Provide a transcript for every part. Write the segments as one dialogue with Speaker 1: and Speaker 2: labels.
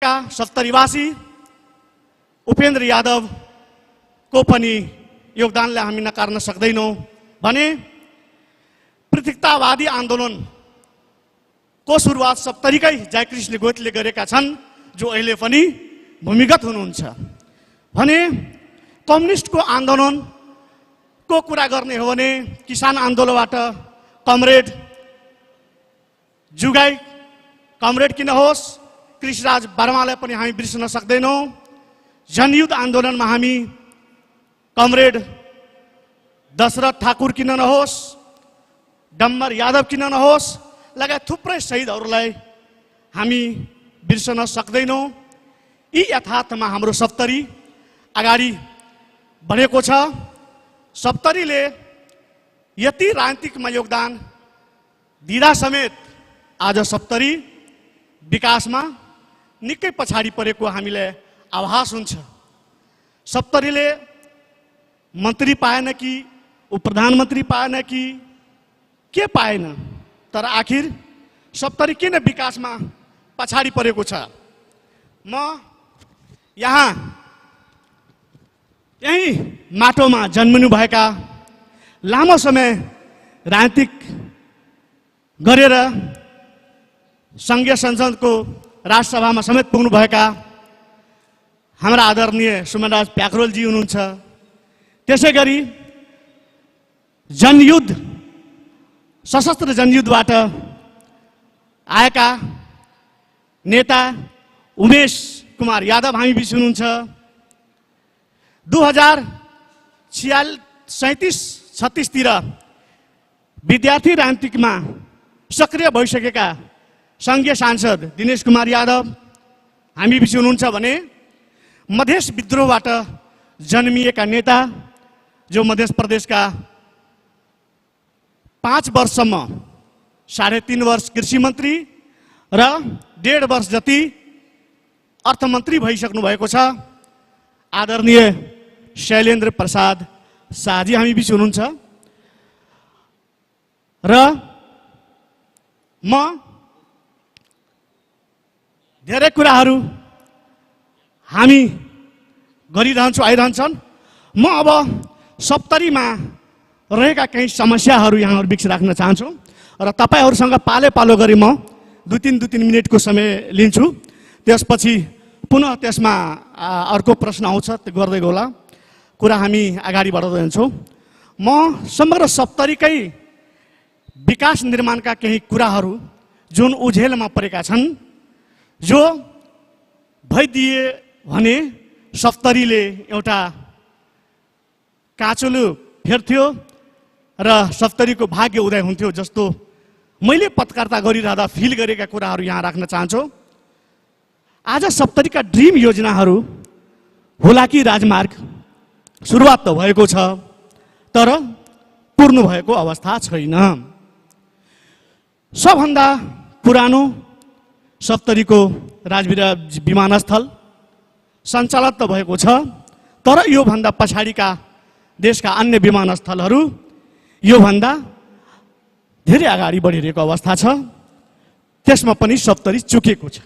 Speaker 1: सप्तरीवासी उपेन्द्र यादव को पनि योगदानलाई हामी नकार्न सक्दैनौँ भने पृथकतावादी आन्दोलन को सुरुवात सप्तरीकै जयकृष्ण गोइतले गरेका छन्, जो अहिले पनि भूमिगत हुनुहुन्छ भने कम्युनिस्टको आन्दोलनको कुरा गर्ने हो भने किसान आन्दोलनबाट कमरेड जुगाई कमरेड किन होस्, कृषिराज वर्मालाई पनि हामी बिर्सन सक्दैनौँ। जनयुद्ध आन्दोलनमा हामी कमरेड दशरथ ठाकुर किन नहोस्, डम्बर यादव किन नहोस्, लगायत थुप्रै शहीदहरूलाई हामी बिर्सन सक्दैनौँ। यी यथार्थमा हाम्रो सप्तरी अगाडि बढेको छ। सप्तरीले यति राजनीतिकमा योगदान दिँदा समेत आज सप्तरी विकासमा निकै पछाडि परेको हामीलाई आभास हुन्छ। सप्तरीले मन्त्री पाएन कि उप प्रधानमन्त्री पाएन कि के पाएन, तर आखिर सप्तरी किन विकासमा पछाडि परेको छ। म यही माटोमा जन्मिनुभएका, लामो समय राजनीतिक गरेर सङ्घीय संसदको राष्ट्रसभामा समेत पुग्नुभएका हाम्रा आदरणीय सुमनराज प्याकुरेलजी हुनुहुन्छ। त्यसै गरी जनयुद्ध सशस्त्र जनयुद्धबाट आएका नेता उमेश कुमार यादव हामी बिच हुनुहुन्छ। 2037-36 विद्यार्थी राजनीतिकमा सक्रिय भइसकेका सङ्घीय सांसद दिनेश कुमार यादव हामी बिच हुनुहुन्छ भने मधेस विद्रोहबाट जन्मिएका नेता, जो मध्य प्रदेशका 5 वर्षसम्म 3.5 वर्ष कृषि मन्त्री र 1.5 वर्ष जति अर्थमन्त्री भइसक्नु भएको छ, आदरणीय शैलेन्द्र प्रसाद शाहजी हामी बिच हुनुहुन्छ। र म धेरै कुराहरू हामी गरिरहन्छौँ, आइरहन्छन्। म अब सप्तरीमा रहेका केही समस्याहरू यहाँहरू बिच राख्न चाहन्छु र तपाईँहरूसँग पाले पालो गरी म 2-3 मिनटको समय लिन्छु। त्यसपछि पुनः त्यसमा अर्को प्रश्न आउँछ, त्यो गर्दै होला, कुरा हामी अगाडि बढाउँदै जान्छौँ। म समग्र सप्तरीकै विकास निर्माणका केही कुराहरू जुन उझेलमा परेका छन्, जो भइदिए भने सप्तरीले एउटा काँचुलो फेर्थ्यो र सप्तरीको भाग्य उदय हुन्थ्यो, जस्तो मैले पत्रकारिता गरिरहँदा फिल गरेका कुराहरू यहाँ राख्न चाहन्छु। आज सप्तरीका ड्रिम योजनाहरू हुलाकी राजमार्ग सुरुवात त भएको छ, तर पूर्ण भएको अवस्था छैन। सबभन्दा पुरानो सप्तरीको विमानस्थल सञ्चालन त भएको छ, तर योभन्दा पछाडिका देशका अन्य विमानस्थलहरू योभन्दा धेरै अगाडि बढिरहेको अवस्था छ, त्यसमा पनि सप्तरी चुकेको छ।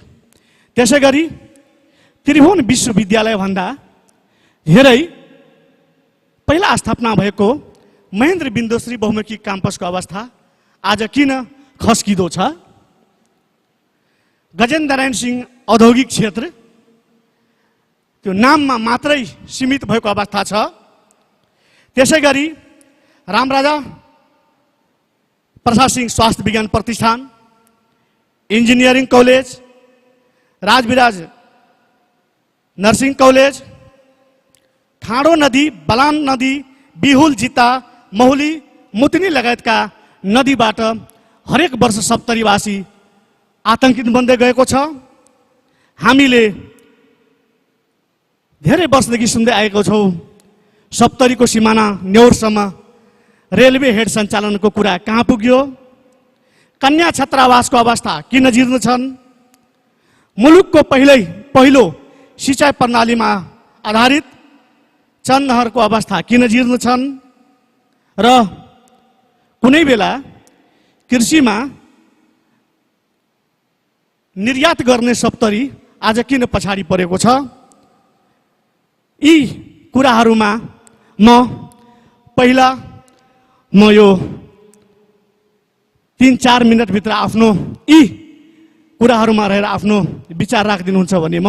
Speaker 1: त्यसै गरी त्रिभुवन विश्वविद्यालयभन्दा धेरै पहिला स्थापना भएको महेन्द्र बिन्दुश्री बहुमुखी क्याम्पसको अवस्था आज किन खस्किँदो छ। गजेन्द्र नारायण सिंह औद्योगिक क्षेत्र त्यो नाममा मात्रै सीमित भएको अवस्था छ। त्यसै गरी रामराजा प्रसाद सिंह स्वास्थ्य विज्ञान प्रतिष्ठान, engineering college, Rajbiraj nursing college, ठाडो नदी, बलान नदी, बिहुल, जिता, महुली, मुतनी लगायतका नदीबाट हरेक वर्ष सप्तरीवासी आतंकित बन्दै गएको छ। हामीले धेरै वर्षदेखि सुन्दै आएको छौँ, सप्तरीको सिमाना नेउरसम्म रेलवे हेड सञ्चालनको कुरा कहाँ पुग्यो, कन्या छात्रावासको अवस्था किन जीर्ण छन्, मुलुकको पहिलो सिँचाइ प्रणालीमा आधारित चन्द नहरको अवस्था किन जीर्ण छन् र कुनै बेला कृषिमा निर्यात गर्ने सप्तरी आज किन पछाडि परेको छ? यी कुराहरूमा पहिला म यो 3-4 मिनटभित्र आफ्नो यी कुराहरूमा रहेर आफ्नो विचार राखिदिनुहुन्छ भने म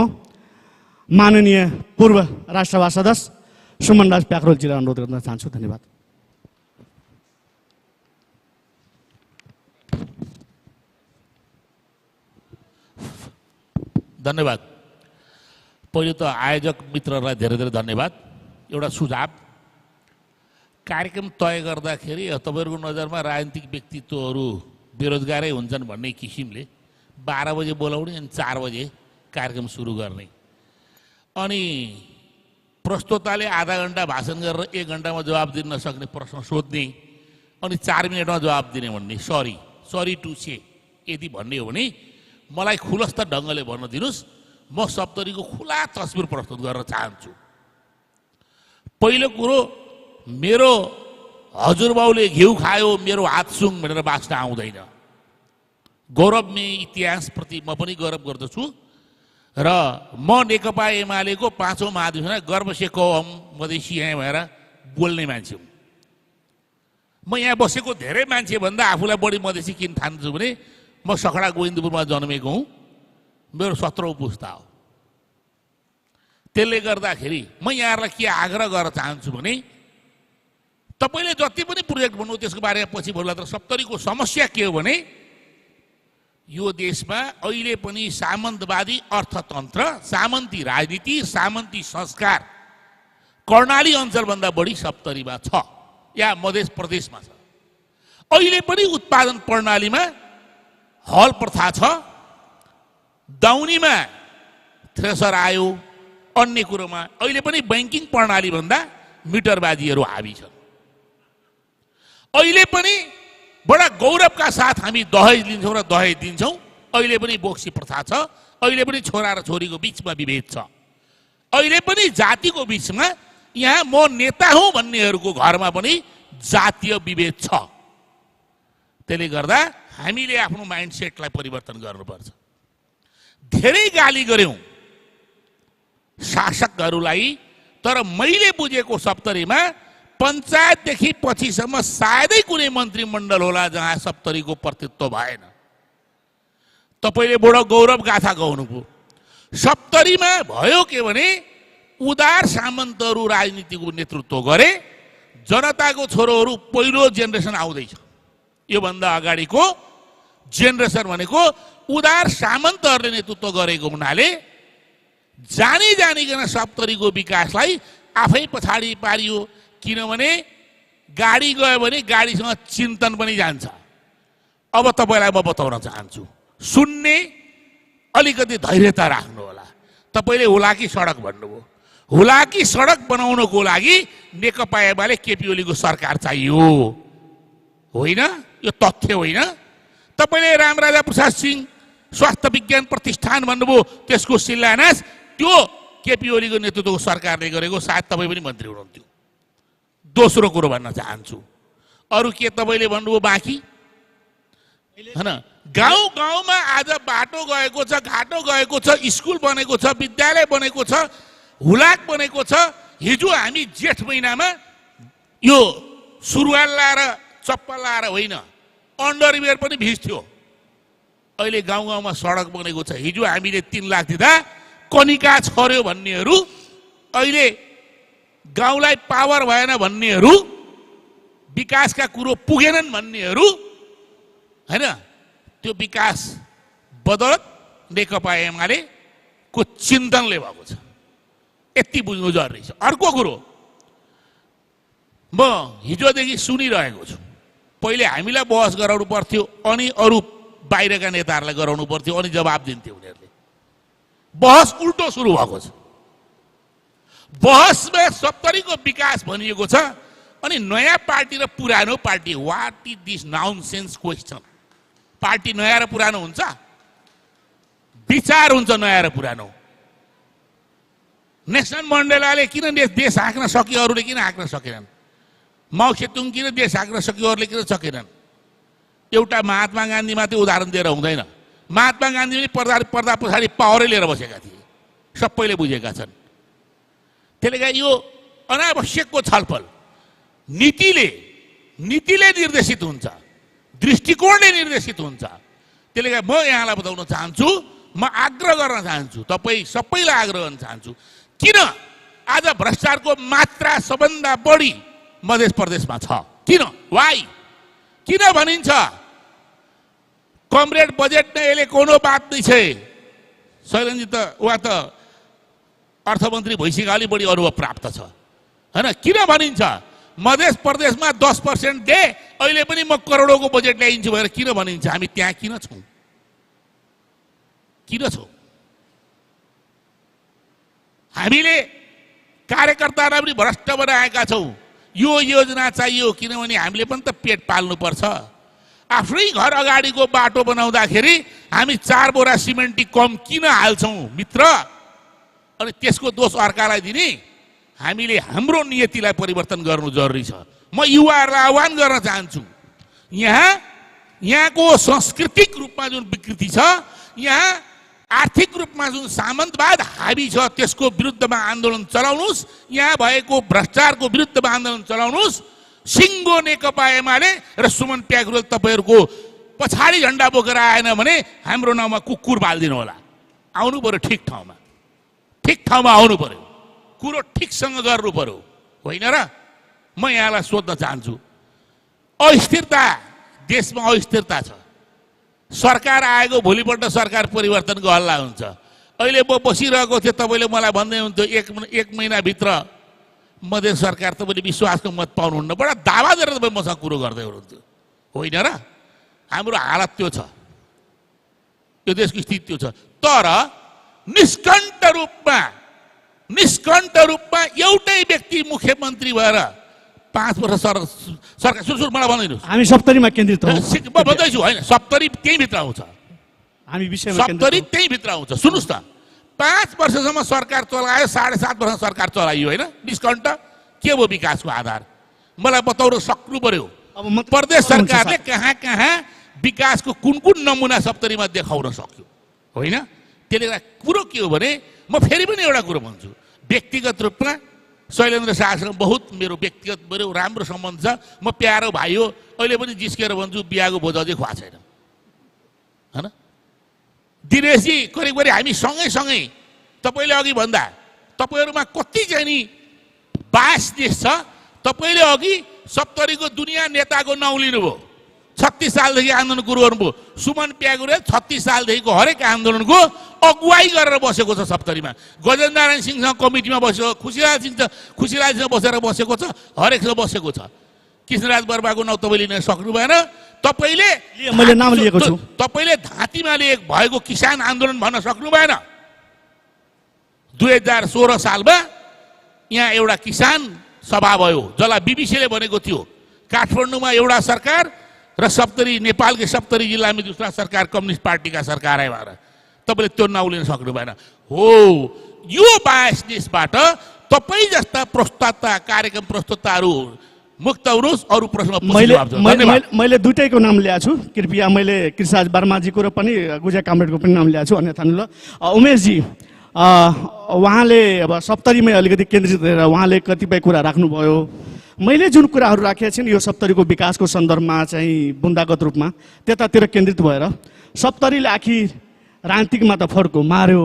Speaker 1: माननीय पूर्व राष्ट्रसभा सदस्य सुमनराज प्याकुरेलजीलाई अनुरोध गर्न चाहन्छु। धन्यवाद।
Speaker 2: धन्यवाद। पहिलो त आयोजक मित्रहरूलाई धेरै धेरै धन्यवाद। एउटा सुझाव, कार्यक्रम तय गर्दाखेरि तपाईँहरूको नजरमा राजनीतिक व्यक्तित्वहरू बेरोजगारै हुन्छन् भन्ने किसिमले 12 बजे बोलाउने अनि 4 बजे कार्यक्रम सुरु गर्ने, अनि प्रस्तोताले आधा घन्टा भाषण गरेर 1 घन्टामा जवाब दिन नसक्ने प्रश्न सोध्ने अनि 4 मिनटमा जवाब दिने भन्ने सरी टु से यदि भन्ने हो भने मलाई खुलस्त ढङ्गले भन्न दिनुहोस्। म सप्तरीको खुला तस्बिर प्रस्तुत गर्न चाहन्छु। पहिलो कुरो, मेरो हजुरबाउले घिउ खायो मेरो हात सुङ भनेर बाँच्न आउँदैन। गौरवमय इतिहासप्रति म पनि गौरव गर्दछु र म नेकपा एमालेको 5औं महाधिवेशनमा गर्व से कौम मधेसी यहाँ भएर बोल्ने मान्छे हुँ। म यहाँ बसेको धेरै मान्छे भन्दा आफूलाई बढी मधेसी किन ठान्छु भने म सखडा गोविन्दपुरमा जन्मेको हुँ। मेरो 17औं पुस्ता हो। त्यसले गर्दाखेरि म यहाँहरूलाई के आग्रह गर्न चाहन्छु भने तपाईँले जति पनि प्रोजेक्ट भन्नु त्यसको बारेमा पछि बोल्ला, तर सप्तरीको समस्या के हो भने यो देशमा अहिले पनि सामन्तवादी अर्थतन्त्र, सामन्ती राजनीति, सामन्ती संस्कार कर्णाली अञ्चलभन्दा बढी सप्तरीमा छ या मध्य प्रदेशमा छ। अहिले पनि उत्पादन प्रणालीमा हल प्रथा छ, दाउनीमा थ्रेसर आयो, अन्य कुरोमा अहिले पनि बैंकिङ प्रणाली भन्दा मिटरबाजीहरू हावी छन्। अहिले पनि बडा गौरवका साथ हामी दहेज लिन्छौँ र दहेज दिन्छौँ। अहिले पनि बोक्सी प्रथा छ, अहिले पनि छोरा र छोरीको बिचमा विभेद छ, अहिले पनि जातिको बिचमा यहाँ म नेता हुँ भन्नेहरूको घरमा पनि जातीय विभेद छ। त्यसले गर्दा हामीले आफ्नो माइन्डसेटलाई परिवर्तन गर्नुपर्छ। धेरै गाली गर्यौँ शासकहरूलाई, तर मैले बुझेको सप्तरीमा पञ्चायतदेखि पछिसम्म सायदै कुनै मन्त्रीमण्डल होला जहाँ सप्तरीको प्रतित्व भएन। तपाईँले बडो गौरव गाथा गाउनुभयो। सप्तरीमा भयो के भने उदार सामन्तहरू राजनीतिको नेतृत्व गरे, जनताको छोरोहरू पहिलो जेनेरेसन आउँदैछ। योभन्दा अगाडिको जेनेरेसन भनेको उदार सामन्तहरूले नेतृत्व गरेको हुनाले जानी जानिकन सप्तरीको विकासलाई आफै पछाडि पारियो। किनभने गाडी गयो भने गाडीसँग चिन्तन पनि जान्छ। अब तपाईँलाई म बताउन चाहन्छु, सुन्ने अलिकति धैर्यता राख्नु होला। तपाईँले हुलाकी सडक भन्नुभयो, हुलाकी सडक बनाउनको लागि नेकपा एमाले केपी ओलीको सरकार चाहियो होइन, यो तथ्य होइन। तपाईँले रामराजा प्रसाद सिंह स्वास्थ्य विज्ञान प्रतिष्ठान भन्नुभयो, त्यसको शिलान्यास त्यो केपी ओलीको नेतृत्वको सरकारले गरेको, सायद तपाईँ पनि मन्त्री हुनुहुन्थ्यो। दोस्रो कुरो भन्न चाहन्छु, अरू के तपाईँले भन्नुभयो बाँकी होइन। गाउँ गाउँमा आज बाटो गएको छ, घाटो गएको छ, स्कुल बनेको छ, विद्यालय बनेको छ, हुलाक बनेको छ। हिजो हामी जेठ महिनामा यो सुरुवाल लाएर चप्पल लाएर होइन, अन्डरवेयर पनि भिज्थ्यो। अहिले गाउँ गाउँमा सडक बनेको छ। हिजो हामीले 3 लाख दिँदा कनिका छर्यो भन्नेहरू, अहिले गाउँलाई पावर भएन भन्नेहरू, विकासका कुरो पुगेनन् भन्नेहरू हैन, त्यो विकास बदलत नेकपा एमाले को चिन्तनले भएको छ। यति बुझ्नु जरुरी छ। अर्को कुरो म हिजोदेखि सुनिरहेको छु, पहिले हामीलाई बहस गराउनु पर्थ्यो अनि अरू बाहिरका नेताहरूलाई गराउनु पर्थ्यो अनि जवाब दिन्थे उनीहरूले। बहस उल्टो सुरु भएको छ। बहसमा सप्तरीको विकास भनिएको छ अनि नयाँ पार्टी र पुरानो party, what is this nonsense question. Party नयाँ र पुरानो हुन्छ, विचार हुन्छ नयाँ र पुरानो। नेल्सन मण्डेलाले किन देश हाँक्न सक्यो, अरूले किन हाँक्न सकेनन्? माओ सेतुङ किन देश हाँक्न सक्यो, अरूले किन सकेनन्? एउटा महात्मा गान्धी मात्रै उदाहरण दिएर हुँदैन। महात्मा गान्धी पनि पर्दा पछाडि पावरै लिएर बसेका थिए, सबैले बुझेका छन्। त्यसले गर्दा यो अनावश्यकको छलफल नीतिले निर्देशित हुन्छ, दृष्टिकोणले निर्देशित हुन्छ। त्यसले गर्दा म यहाँलाई बताउन चाहन्छु, म आग्रह गर्न चाहन्छु, तपाईँ सबैलाई आग्रह गर्न चाहन्छु, किन आज भ्रष्टाचारको मात्रा सबभन्दा बढी मध्य प्रदेशमा छ? किन? वाइ? किन भनिन्छ कमरेड बजेट में यसले कोनो बात नहीं छे? शैलेन्द्रजी त उहाँ त अर्थमन्त्री भइसकेका अलि बढी अनुभव प्राप्त छ हैन? किन भनिन्छ मध्य प्रदेशमा 10% दे, अहिले पनि म करोडौंको बजेट ल्याइन्छु भनेर किन भनिन्छ? हामी त्यहाँ किन छौं? किन छौं? हामीले कार्यकर्तालाई पनि भ्रष्ट बनाएका छौं। यो योजना चाहियो किनभने हामीले पनि त पेट पाल्नु पर्छ। आफ्नै घर अगाडिको बाटो बनाउँदाखेरि हामी 4 बोरा सिमेन्टी कम किन हाल्छौं मित्र? अनि त्यसको दोष अर्कालाई दिने? हामीले हाम्रो नियतिलाई परिवर्तन गर्नु जरुरी छ। म युवाहरूलाई आह्वान गर्न चाहन्छु, यहाँको सांस्कृतिक रूपमा जुन विकृति छ, यहाँ आर्थिक रूपमा जुन सामन्तवाद हावी छ, त्यसको विरुद्धमा आन्दोलन चलाउनुस्। यहाँ भएको भ्रष्टाचारको विरुद्धमा आन्दोलन चलाउनुस्। सिङ्गो नेकपा एमाले र सुमन प्याकुरेल तपाईहरुको पछाडी झण्डा बोकेर आएन भने हाम्रो नाउँमा कुकुर बाल्दिनु होला। आउनु पर्यो ठिक ठाउँमा आउनु पर्यो, कुरो ठिकसँग गर्नु पर्यो, होइन र? म यहाँलाई सोध्न चाहन्छु, अस्थिरता, देशमा अस्थिरता छ। सरकार आएको भोलिपल्ट सरकार परिवर्तनको हल्ला हुन्छ। अहिले म बसिरहेको थिएँ, तपाईले मलाई भन्दै हुन्थ्यो एक महिनाभित्र मध्य सरकार तपाईले विश्वासको मत पाउनुहुन्न, बडा दावा गरेर तपाईँ मसँग कुरो गर्दै हुनुहुन्थ्यो, होइन र? हाम्रो हालत त्यो छ, यो देशको स्थिति त्यो छ। तर निष्कण्ठ रूपमा एउटै व्यक्ति मुख्यमन्त्री भएर 5 वर्ष सरकार सुरु मलाई भन्दैनु,
Speaker 1: हामी सप्तरीमा केन्द्रित हौ।
Speaker 2: म भन्दैछु होइन, सप्तरी त्यही भित्र आउँछ,
Speaker 1: हामी विषयमा
Speaker 2: सप्तरी त्यही भित्र आउँछ। सुन्नुस् त, 5 वर्षसम्म सरकार चलायो, 7.5 वर्ष सरकार चलाइयो, होइन? निष्कण्ठ के हो विकासको आधार? मलाई बताउन सक्नु पर्यो। अब प्रदेश सरकारले कहाँ विकासको कुन नमुना सप्तरीमा देखाउन सक्यो, होइन? त्यसले गर्दा कुरो के हो भने, म फेरि पनि एउटा कुरो भन्छु, व्यक्तिगत रूपमा शैलेन्द्र शाहसँग बहुत मेरो राम्रो सम्बन्ध छ। म प्यारो भाइ हो, अहिले पनि जिस्केर भन्छु बिहाको भोज अझै खुवा छैन, हैन? दिनेशजी करिब हामी सँगै तपाईले अघि भन्दा तपाईहरुमा कति चाहिँ नि बायसनेस छ। तपाईले अघि सप्तरीको दुनिया नेताको नाउँ लिनुभयो, 36 सालदेखि आन्दोलन सुरु गर्नुभयो। सुमन प्याकुरेल 36 सालदेखिको हरेक आन्दोलनको अगुवाई गरेर बसेको छ सप्तरीमा। गजेन्द्रनारायण सिंहसँग कमिटीमा बसेको, खुसीलालसँग बसेको छ, हरेकसँग बसेको छ। कृष्णराज वर्माको नाउँ तपाईले लिन सक्नु भएन।
Speaker 1: मैले नाम लिएको छु।
Speaker 2: तपाईले धातीमा भएको किसान आन्दोलन भन्न सक्नु भएन। 2016 सालमा यहाँ एउटा किसान सभा भयो, जसलाई बीबीसीले भनेको थियो। काठमाडौँमा एउटा सरकार र सप्तरी, नेपालकै सप्तरी जिल्लामा दूसरा सरकार कम्युनिस्ट पार्टीका सरकार आए भएर तपाईले त्यो नाउँ लिन सक्नु भएन। हो, यो बायसनेसबाट तपाईँ जस्ता प्रस्तुता, कार्यक्रम प्रस्तुताहरू मुक्त हुनुहोस्। अरू प्रश्न
Speaker 1: मैले दुईटैको नाम ल्याएको छु। कृपया मैले कृष्णराज वर्माजीको र पनि गुजिया कामरेडको पनि नाम ल्याएको छु, अन्यथा ल। उमेशजी, उहाँले अब सप्तरीमै अलिकति केन्द्रित रहेर उहाँले कतिपय कुरा राख्नुभयो। मैले जुन कुराहरू राखेका छिन् यो सप्तरीको विकासको सन्दर्भमा चाहिँ बुन्दागत रूपमा त्यतातिर केन्द्रित भएर सप्तरीले आखिर राजनीतिकमा त फड्को मार्यो,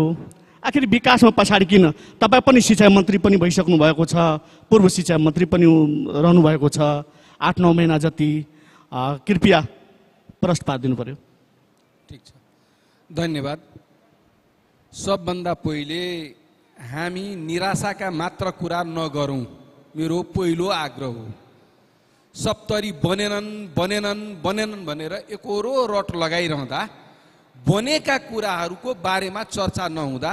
Speaker 1: आखिर विकासमा पछाडि किन? तपाईँ पनि सिँचाइ मन्त्री पनि भइसक्नु भएको छ, पूर्व सिँचाइ मन्त्री पनि रहनु भएको छ 8-9 महिना जति। कृपया प्रश्न पारिदिनु पर्यो।
Speaker 3: ठिक छ, धन्यवाद। सबभन्दा पहिले हामी निराशाका मात्र कुरा नगरौँ, मेरो पहिलो आग्रह हो। सप्तरी बनेनन् भनेर एकहोरो रट लगाइरहँदा, बनेका कुराहरूको बारेमा चर्चा नहुँदा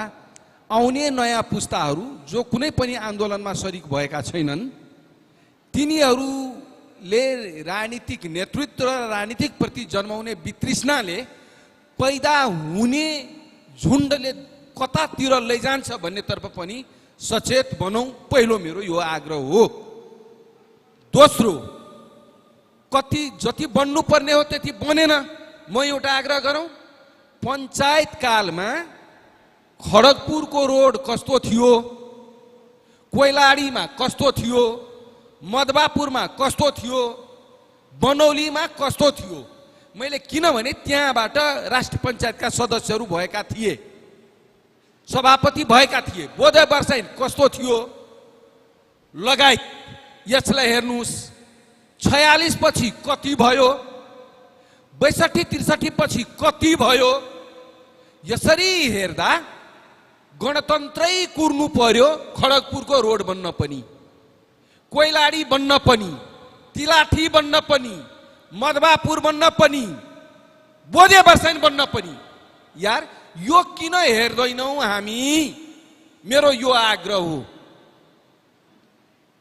Speaker 3: आउने नयाँ पुस्ताहरू जो कुनै पनि आन्दोलनमा सरिक भएका छैनन्, तिनीहरूले राजनीतिक नेतृत्व र राजनीतिक प्रति जन्माउने वितृष्णाले पैदा हुने झुन्डले कतातिर लैजान्छ भन्नेतर्फ पनि सचेत बनौँ। पहिलो मेरो यो आग्रह हो। दोस्रो, जति बन्नुपर्ने हो त्यति बनेन। म एउटा आग्रह गरौँ, पञ्चायत कालमा खडगपुरको रोड कस्तो थियो, कोइलाडीमा कस्तो थियो, मधवापुरमा कस्तो थियो, बनौलीमा कस्तो थियो। मैले किनभने त्यहाँबाट राष्ट्रिय पञ्चायतका सदस्यहरू भएका थिए, सभापति भएका थिए। बोधे वर्षाइन कस्तो थियो लगायत यसलाई हेर्नुहोस्। 46 पछि कति भयो, 62-63 पछि कति भयो। यसरी हेर्दा गणतन्त्रै कुर्नु पर्यो खडगपुरको रोड बन्न पनि, कोइलाडी बन्न पनि, तिलाठी बन्न पनि, मधवापुर बन्न पनि, बोधे वर्षाइन बन्न पनि। यार यो किन हेर्दैनौ हामी? मेरो यो आग्रह हो।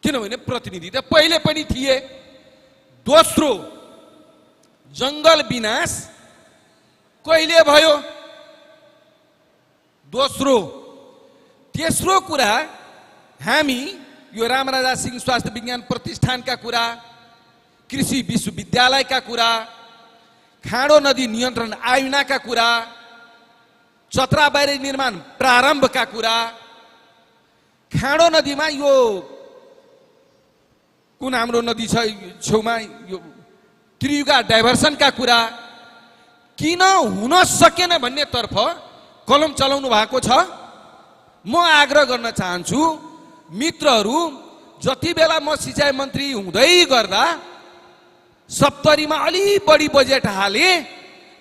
Speaker 3: किनभने प्रतिनिधि त पहिले पनि थिए। दोस्रो, जंगल विनाश कहिले भयो? दोस्रो। तेस्रो कुरा, हामी यो रामराजा सिंह स्वास्थ्य विज्ञान प्रतिष्ठानका कुरा, कृषि विश्वविद्यालयका कुरा, खाडो नदी नियन्त्रण आयोगका कुरा, चत्राबारी निर्माण प्रारम्भका कुरा, खाडो नदीमा यो कुन हाम्रो नदी छ छेउमा यो त्रियुगा डाइभर्सनका कुरा किन हुन सकेन भन्ने तर्फ कलम चलाउनु भएको छ। म आग्रह गर्न चाहन्छु मित्रहरू, जति बेला म सिंचाइ मन्त्री हुँदै गर्दा सप्तरीमा अलि बढी बजेट हाले,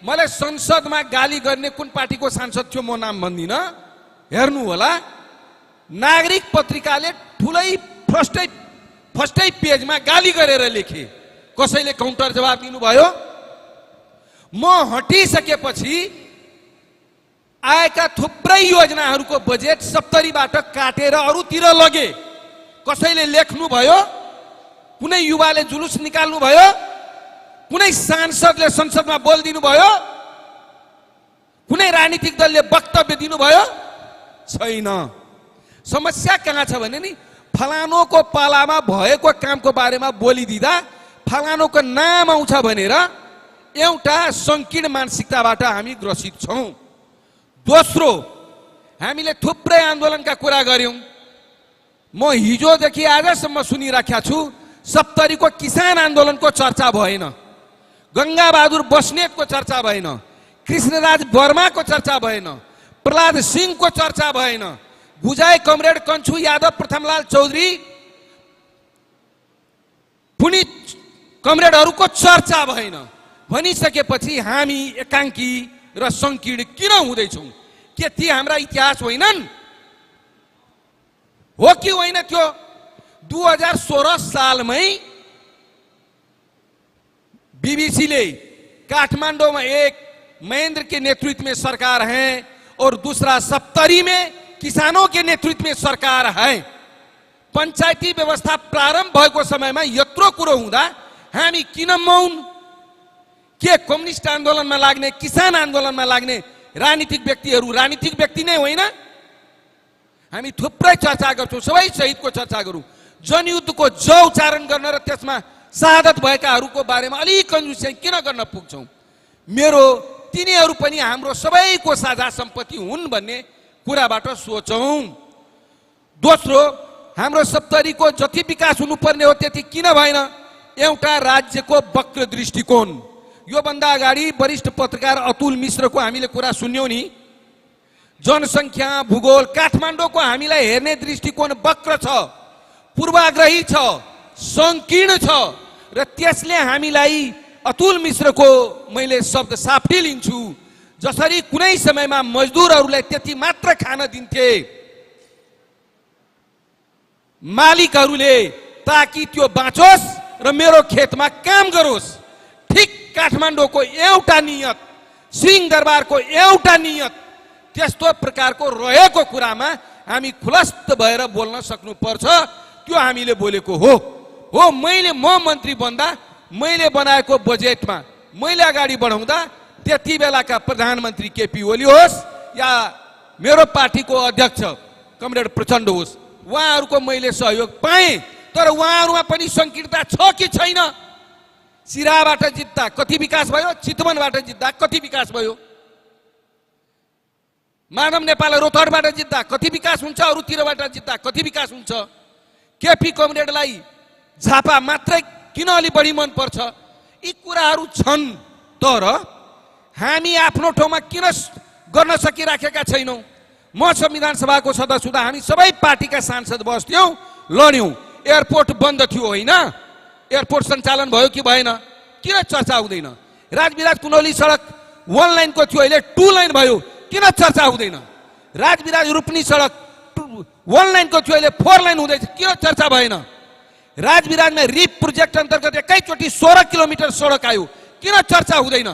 Speaker 3: मलाई संसदमा गाली गर्ने कुन पार्टीको सांसद थियो म नाम भन्दिन, हेर्नु होला। नागरिक पत्रिकाले ठुलै फर्स्टै पेजमा गाली गरेर लेखे। कसैले काउन्टर जवाब दिनुभयो। म हटिसकेपछि आएका थुप्रै योजनाहरूको बजेट सप्तरीबाट काटेर अरूतिर लगे। कसैले लेख्नु भयो, कुनै युवाले जुलुस निकाल्नु भयो, कुनै सांसदले संसदमा बोलिदिनु भयो, कुनै राजनीतिक दलले वक्तव्य दिनुभयो? छैन। समस्या कहाँ छ भने नि, फलानोको पालामा भएको कामको बारेमा बोलिदिँदा फलानोको नाम आउँछ भनेर एउटा संकीर्ण मानसिकताबाट हामी ग्रसित छौं। दोस्रो, हामीले थुप्रै आन्दोलनका कुरा गर्यौं। म हिजोदेखि आजसम्म सुनिराखेको छु, सप्तरीको किसान आन्दोलनको चर्चा भएन, गंगाबहादुर बस्नेतको चर्चा भएन, कृष्णराज वर्माको चर्चा भएन, प्रहलाद सिंहको चर्चा भएन, बुझाइ कमरेड कञ्छु यादव, प्रथमलाल चौधरी, पुनित कमरेडहरूको चर्चा भएन। भनिसकेपछि हामी एकाङ्की र संकीर्ण किन हुँदैछौँ? के ती हाम्रा इतिहास होइनन्? हो कि होइन? त्यो 2016 सालमै बीबीसीले काठमांडू में एक महेंद्र के नेतृत्व में सरकार है और दूसरा सप्तरी में किसानों के नेतृत्व में सरकार है। पंचायती व्यवस्था प्रारंभ भएको समयमा यत्रो कुरो हुँदा हामी किन मौन? के कम्युनिस्ट आन्दोलनमा लाग्ने, किसान आन्दोलनमा लाग्ने राजनीतिक व्यक्तिहरू राजनीतिक व्यक्ति नै होइन? हामी थुप्रै चर्चा गर्छौं, सबै शहीदको चर्चा गरौं, जनयुद्धको ज उच्चारण गर्न र त्यसमा शहादत भएकाहरूको बारेमा अलि कन्जुसी किन गर्न पुग्छौं? मेरो तिनीहरू पनि हाम्रो सबैको साझा सम्पत्ति हुन् भन्ने कुराबाट सोचौं। दोस्रो, हाम्रो सप्तरीको जति विकास हुनुपर्ने हो त्यति किन भएन? एउटा राज्यको वक्र दृष्टिकोण। यो भन्दा अगाडि वरिष्ठ पत्रकार अतुल मिश्रको हामीले कुरा सुन्यौं नि। जनसंख्या, भूगोल, काठमाडौँको हामीलाई हेर्ने दृष्टिकोण वक्र छ, पूर्वाग्रही छ, संकीर्ण छ र त्यसले हामीलाई अतुल मिश्रको मैले शब्द साप्टी लिन्छु, जसरी कुनै समयमा मजदुरहरूलाई त्यति मात्र खान दिन्थे मालिकहरूले ताकि त्यो बाँचोस् र मेरो खेतमा काम गरोस्। ठीक काठमाडौँको एउटा नियत, सिंहदरबारको एउटा नियत त्यस्तो प्रकारको रहेको कुरामा हामी खुलस्त भएर बोल्न सक्नुपर्छ। त्यो हामीले बोलेको हो। मैले म मन्त्री बन्दा मैले बनाएको बजेटमा मैले अगाडि बढाउँदा त्यति बेलाका प्रधानमन्त्री केपी ओली होस् या मेरो पार्टीको अध्यक्ष कमरेड प्रचण्ड होस्, उहाँहरूको मैले सहयोग पाएँ। तर उहाँहरूमा पनि संकीर्णता छ कि छैन? सिराबाट जित्दा कति विकास भयो? चितवनबाट जित्दा कति विकास भयो? माधव नेपाल रोहतडबाट जित्दा कति विकास हुन्छ, अरूतिरबाट जित्दा कति विकास हुन्छ। केपी कमरेडलाई झापा मात्रै किन अलि बढी मन पर्छ, यी कुराहरू छन्। तर हामी आफ्नो ठाउँमा किन गर्न सकिराखेका छैनौँ। म संविधान सभाको सदस्य हुँदा हामी सबै पार्टीका सांसद बस्थ्यौँ, लड्यौँ। एयरपोर्ट बन्द थियो होइन, एयरपोर्ट सञ्चालन भयो कि भएन, किन चर्चा हुँदैन। राजविराज कुनौली सडक 1 लाइनको थियो, अहिले 2 लाइन भयो, किन चर्चा हुँदैन। राजविराज रूपनी सडक 1 लाइनको थियो, अहिले 4 लाइन हुँदैछ, किन चर्चा भएन। राजविराजमा रिप प्रोजेक्ट अन्तर्गत एकैचोटि 16 किलोमिटर सडक आयो, किन चर्चा हुँदैन।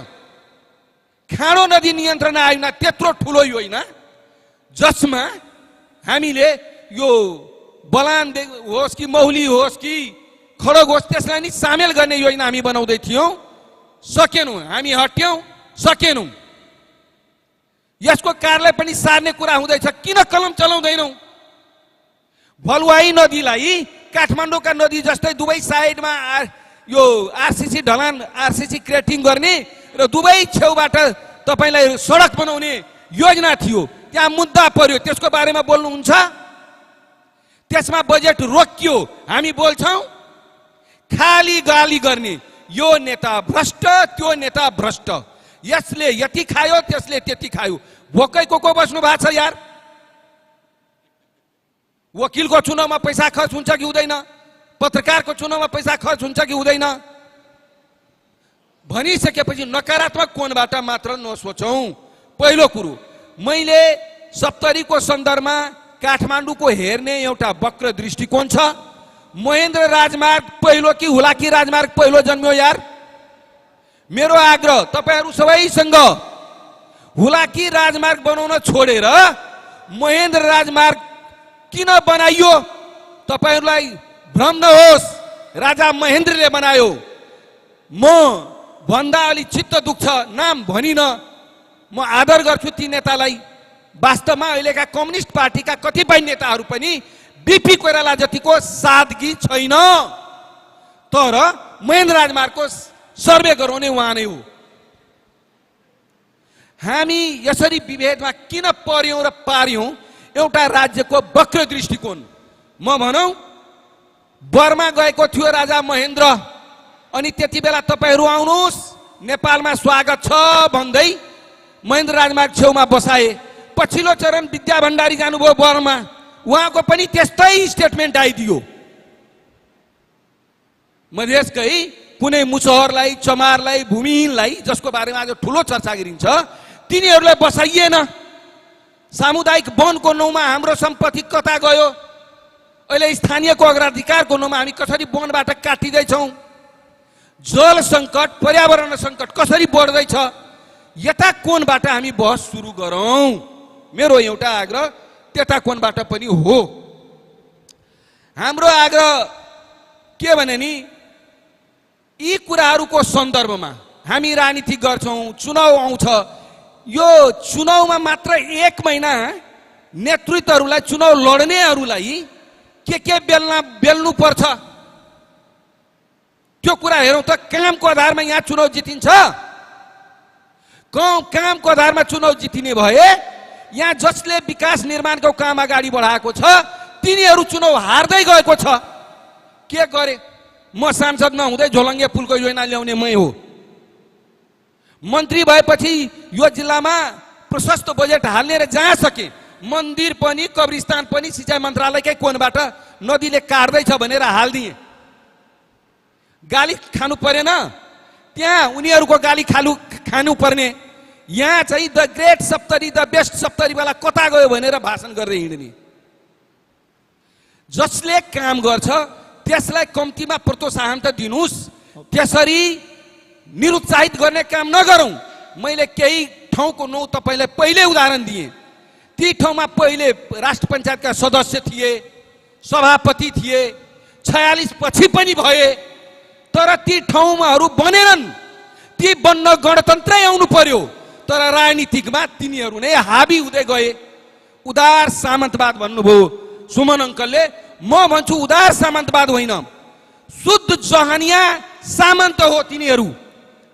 Speaker 3: खाडो नदी नियन्त्रण आयोगमा त्यत्रो ठुलो योजना जसमा हामीले यो बलान होस् कि मौली होस् कि खडग होस् त्यसलाई नि सामेल गर्ने योजना हामी बनाउँदै थियौँ, सकेनौँ। हामी हट्यौँ, सकेनौँ। यसको कार्यालय पनि सार्ने कुरा हुँदैछ, किन कलम चलाउँदैनौँ। भलुवाई नदीलाई काठमाडौँका नदी जस्तै दुवै साइडमा यो आरसीसी ढलान, आरसीसी क्रेटिङ गर्ने र दुवै छेउबाट तपाईलाई सडक बनाउने योजना थियो। त्यहाँ मुद्दा पर्यो, त्यसको बारेमा बोल्नुहुन्छ। त्यसमा बजेट रोकियो, हामी बोल्छौँ। खाली गाली गर्ने, यो नेता भ्रष्ट, त्यो नेता भ्रष्ट, यसले यति खायो, त्यसले त्यति खायो। भोकै को बस्नु भएको छ यार। वकिलको चुनावमा पैसा खर्च हुन्छ कि हुँदैन, पत्रकारको चुनावमा पैसा खर्च हुन्छ कि हुँदैन। भनिसकेपछि नकारात्मक कोणबाट मात्र नसोचौँ। पहिलो कुरो, मैले सप्तरीको सन्दर्भमा काठमाडौँको हेर्ने एउटा वक्र दृष्टिकोण छ। महेन्द्र राजमार्ग पहिलो कि हुलाकी राजमार्ग पहिलो जन्म्यो यार। मेरो आग्रह तपाईहरू सबैसँग, हुलाकी राजमार्ग बनाउन छोडेर महेन्द्र राजमार्ग किन बनाइयो, तपाईहरूलाई भ्रम नहोस्। राजा महेन्द्रले बनायो। म भन्दा अलि चित्त दुख्छ, नाम भनिन। म आदर गर्छु ती नेतालाई। वास्तवमा अहिलेका कम्युनिस्ट पार्टीका कतिपय नेताहरू पनि बीपी कोइराला जतिको सादगी छैन। तर महेन्द्र राजमार्गको सर्वे गराउने उहाँ नै हो। हामी यसरी विभेदमा किन पर्यौं र पार्यौं, एउटा राज्यको वक्र दृष्टिकोण। म भनौं बर्मा गएको थियो राजा महेन्द्र, अनि त्यति बेला तपाईहरू आउनुहोस् नेपालमा स्वागत छ भन्दै महेन्द्र राजमार्ग छेउमा बसाए। पछिल्लो चरण विद्या भण्डारी जानुभयो बर्मा, उहाँको पनि त्यस्तै स्टेटमेन्ट आइदियो। मधेसकै कुनै मुसहरलाई, चमारलाई, भूमिहीनलाई जसको बारेमा आज ठुलो चर्चा गरिन्छ, तिनीहरूलाई बसाइएन। सामुदायिक वनको नाउँमा हाम्रो सम्पत्ति कता गयो। अहिले स्थानीयको अग्राधिकारको नाउँमा हामी कसरी वनबाट काटिँदैछौँ। जल सङ्कट, पर्यावरण सङ्कट कसरी बढ्दैछ, यता कोणबाट हामी बहस सुरु गरौँ। मेरो एउटा आग्रह त्यता कोणबाट पनि हो। हाम्रो आग्रह के भने नि, यी कुराहरूको सन्दर्भमा हामी राजनीति गर्छौँ, चुनाव आउँछ। यो चुनावमा मात्र 1 महिना नेतृत्वहरूलाई, चुनाव लड्नेहरूलाई के बेल्नु पर्छ, त्यो कुरा हेरौँ त। कामको आधारमा यहाँ चुनाव जितिन्छ। कामको आधारमा चुनाव जितिने भए यहाँ जसले विकास निर्माणको काम अगाडि बढाएको छ तिनीहरू चुनाव हार्दै गएको छ। के गरे, म सांसद नहुँदै झोलङ्गे पुलको योजना ल्याउने मै हो। मन्त्री भएपछि यो जिल्लामा प्रशस्त बजेट हाल्ने र जहाँ सके मन्दिर पनि, कब्रिस्तान पनि सिँचाइ मन्त्रालयकै कोणबाट नदीले काट्दैछ भनेर हालिदिए। गाली खानु परेन, त्यहाँ उनीहरूको गाली खानु पर्ने। यहाँ चाहिँ the great Saptari, the best Saptari वाला कता गयो भनेर भाषण गरेर हिँड्ने। जसले काम गर्छ त्यसलाई कम्तीमा प्रोत्साहन त दिनुस्, त्यसरी निरुत्साहित गर्ने काम नगरौँ। मैले केही ठाउँको नाउँ तपाईँलाई पहिले उदाहरण दिएँ। ती ठाउँमा पहिले राष्ट्र पञ्चायतका सदस्य थिए, सभापति थिए, 46 पछि पनि भए, तर ती ठाउँमाहरू बनेनन्। ती बन्न गणतन्त्रै आउनु पर्यो, तर राजनीतिकमा तिनीहरू नै हाबी हुँदै गए। उदार सामन्तवाद भन्नुभयो सुमन अङ्कलले, म भन्छु उदार सामन्तवाद होइन, शुद्ध जहानिया सामन्त हो तिनीहरू।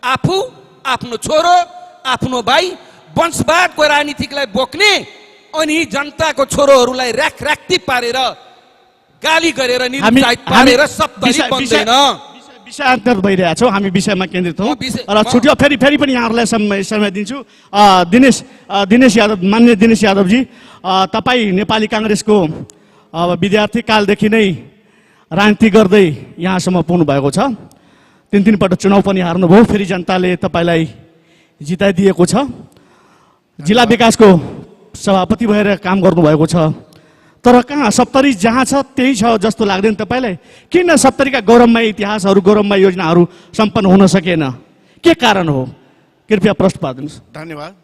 Speaker 3: आफू, आफ्नो छोरो, आफ्नो भाइ वंशवादको राजनीतिलाई बोक्ने अनि जनताको छोरोहरूलाई राखराख्ती पारेर गाली गरेर निरुत्साहित पारेर सप्तरी बन्दैन।
Speaker 1: विषयान्तर भइरहेका छौँ, हामी विषयमा केन्द्रित हौँ र छुट्यो। फेरि पनि यहाँहरूलाई समय दिन्छु। दिनेश यादव, मान्य दिनेश यादवजी, तपाईँ नेपाली काङ्ग्रेसको अब विद्यार्थी कालदेखि नै राजनीति गर्दै यहाँसम्म पुग्नु भएको छ। 3 पटक चुनाव पनि हार्नुभयो, फेरि जनताले तपाईँलाई जिताइदिएको छ। जिल्ला विकासको सभापति भएर काम गर्नुभएको छ, तर कहाँ सप्तरी जहाँ छ त्यही छ जस्तो लाग्दैन तपाईँलाई? किन सप्तरीका गौरवमय इतिहासहरू, गौरवमय योजनाहरू सम्पन्न हुन सकेन? के कारण हो? कृपया प्रश्न पारिदिनुहोस्।
Speaker 4: धन्यवाद।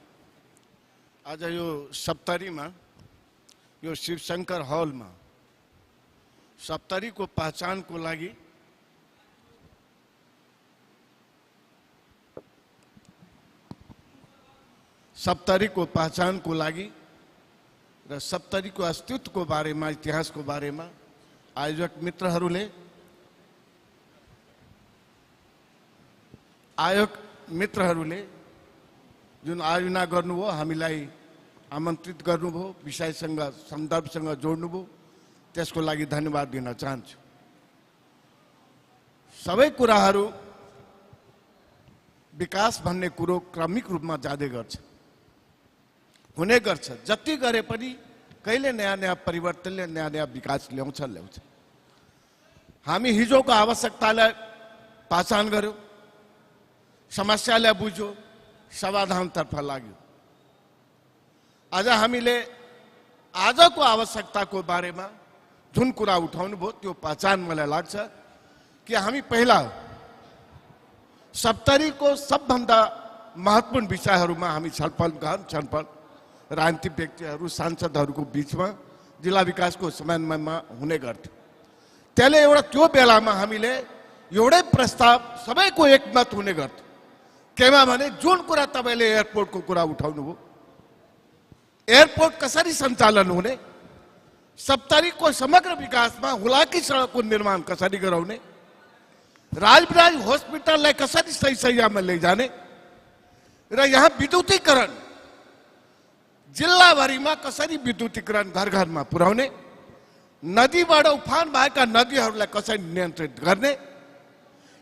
Speaker 4: आज यो सप्तरीमा, यो शिवशङ्कर हलमा सप्तरीको पहिचानको लागि र सप्तरीको अस्तित्वको बारेमा, इतिहासको बारेमा आयोजक मित्रहरूले जुन आयोजना गर्नुभयो, हामीलाई आमन्त्रित गर्नुभयो, विषयसँग सन्दर्भसँग जोड्नुभयो, त्यसको लागि धन्यवाद दिन चाहन्छु। सबै कुराहरू विकास भन्ने कुरो क्रमिक रूपमा जाँदै गर्छ, हुने गर्छ। जति गरे पनि कहिले नयाँ नयाँ परिवर्तनले नयाँ नयाँ विकास ल्याउँछ। हामी हिजोको आवश्यकतालाई पहिचान गर्यो, समस्यालाई बुझ्यो, समाधानतर्फ लाग्यो। आज हामीले आजको आवश्यकताको बारेमा जुन कुरा उठाउनु भयो त्यो पहिचान मलाई लाग्छ कि हामी पहिला सप्तरीको सबभन्दा महत्त्वपूर्ण विषयहरूमा हामी छलफल राजनीतिक व्यक्तिहरू, सांसदहरूको बिचमा जिल्ला विकासको समन्वयमा हुने गर्थ्यो। त्यसले त्यो बेलामा हामीले एउटै प्रस्ताव सबैको एकमत हुने गर्थ्यो। केमा भने जुन कुरा तपाईँले एयरपोर्टको कुरा उठाउनु भयो, एयरपोर्ट कसरी सञ्चालन हुने, सप्तरीको समग्र विकासमा हुलाकी सडकको निर्माण कसरी गराउने, राजविराज हस्पिटललाई कसरी सही सहीमा लैजाने र यहाँ विद्युतीकरण जिल्लाभरिमा कसरी विद्युतीकरण घर घरमा पुर्याउने, नदीबाट उफान भएका नदीहरूलाई कसरी नियन्त्रित गर्ने,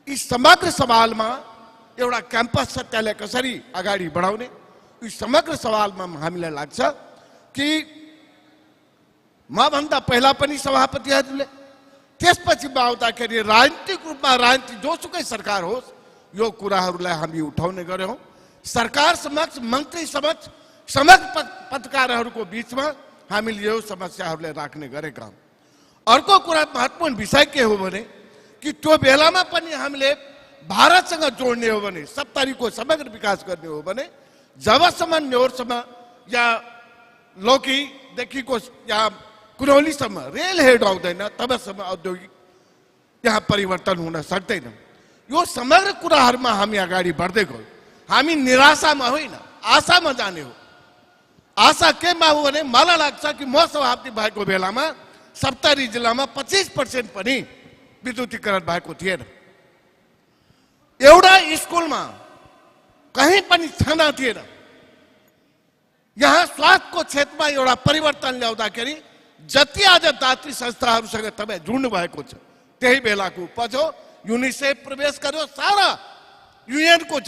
Speaker 4: यी समग्र सवालमा एउटा क्याम्पस छ त्यसलाई कसरी अगाडि बढाउने, यी समग्र सवालमा हामीलाई लाग्छ कि मभन्दा पहिला पनि सभापतिहरूले, त्यसपछि आउँदाखेरि राजनीतिक रूपमा राजनीति जोसुकै सरकार होस्, यो कुराहरूलाई हामी उठाउने गऱ्यौँ। सरकार समक्ष, मन्त्री समक्ष, समग्र पत्रकारहरूको बिचमा हामीले यो समस्याहरूलाई राख्ने गरेका हौँ। अर्को कुरा महत्त्वपूर्ण विषय के हो भने कि त्यो बेलामा पनि हामीले भारतसँग जोड्ने हो भने, सप्तरीको समग्र विकास गर्ने हो भने, जबसम्म न्योरसम्म या लोकीदेखिको या कुनौलीसम्म रेल हेड आउँदैन तबसम्म औद्योगिक यहाँ परिवर्तन हुन सक्दैन। यो समग्र कुराहरूमा हामी अगाडि बढ्दै गयौँ। हामी निराशामा होइन, आशामा जाने हो। आशा केमा हो भने मलाई लाग्छ कि म सभापति भएको बेलामा सप्तरी जिल्लामा 25% पनि विद्युतीकरण भएको थिएन। एउटा स्कुलमा कहीँ पनि छाना थिएन। यहाँ स्वास्थ्यको क्षेत्रमा एउटा परिवर्तन ल्याउँदाखेरि जति आज दात्री संस्थाहरूसँग तपाईँ जोड्नु भएको छ, त्यही बेलाको उपज हो। युनिसेफ प्रवेश गर्यो, सारा युएनको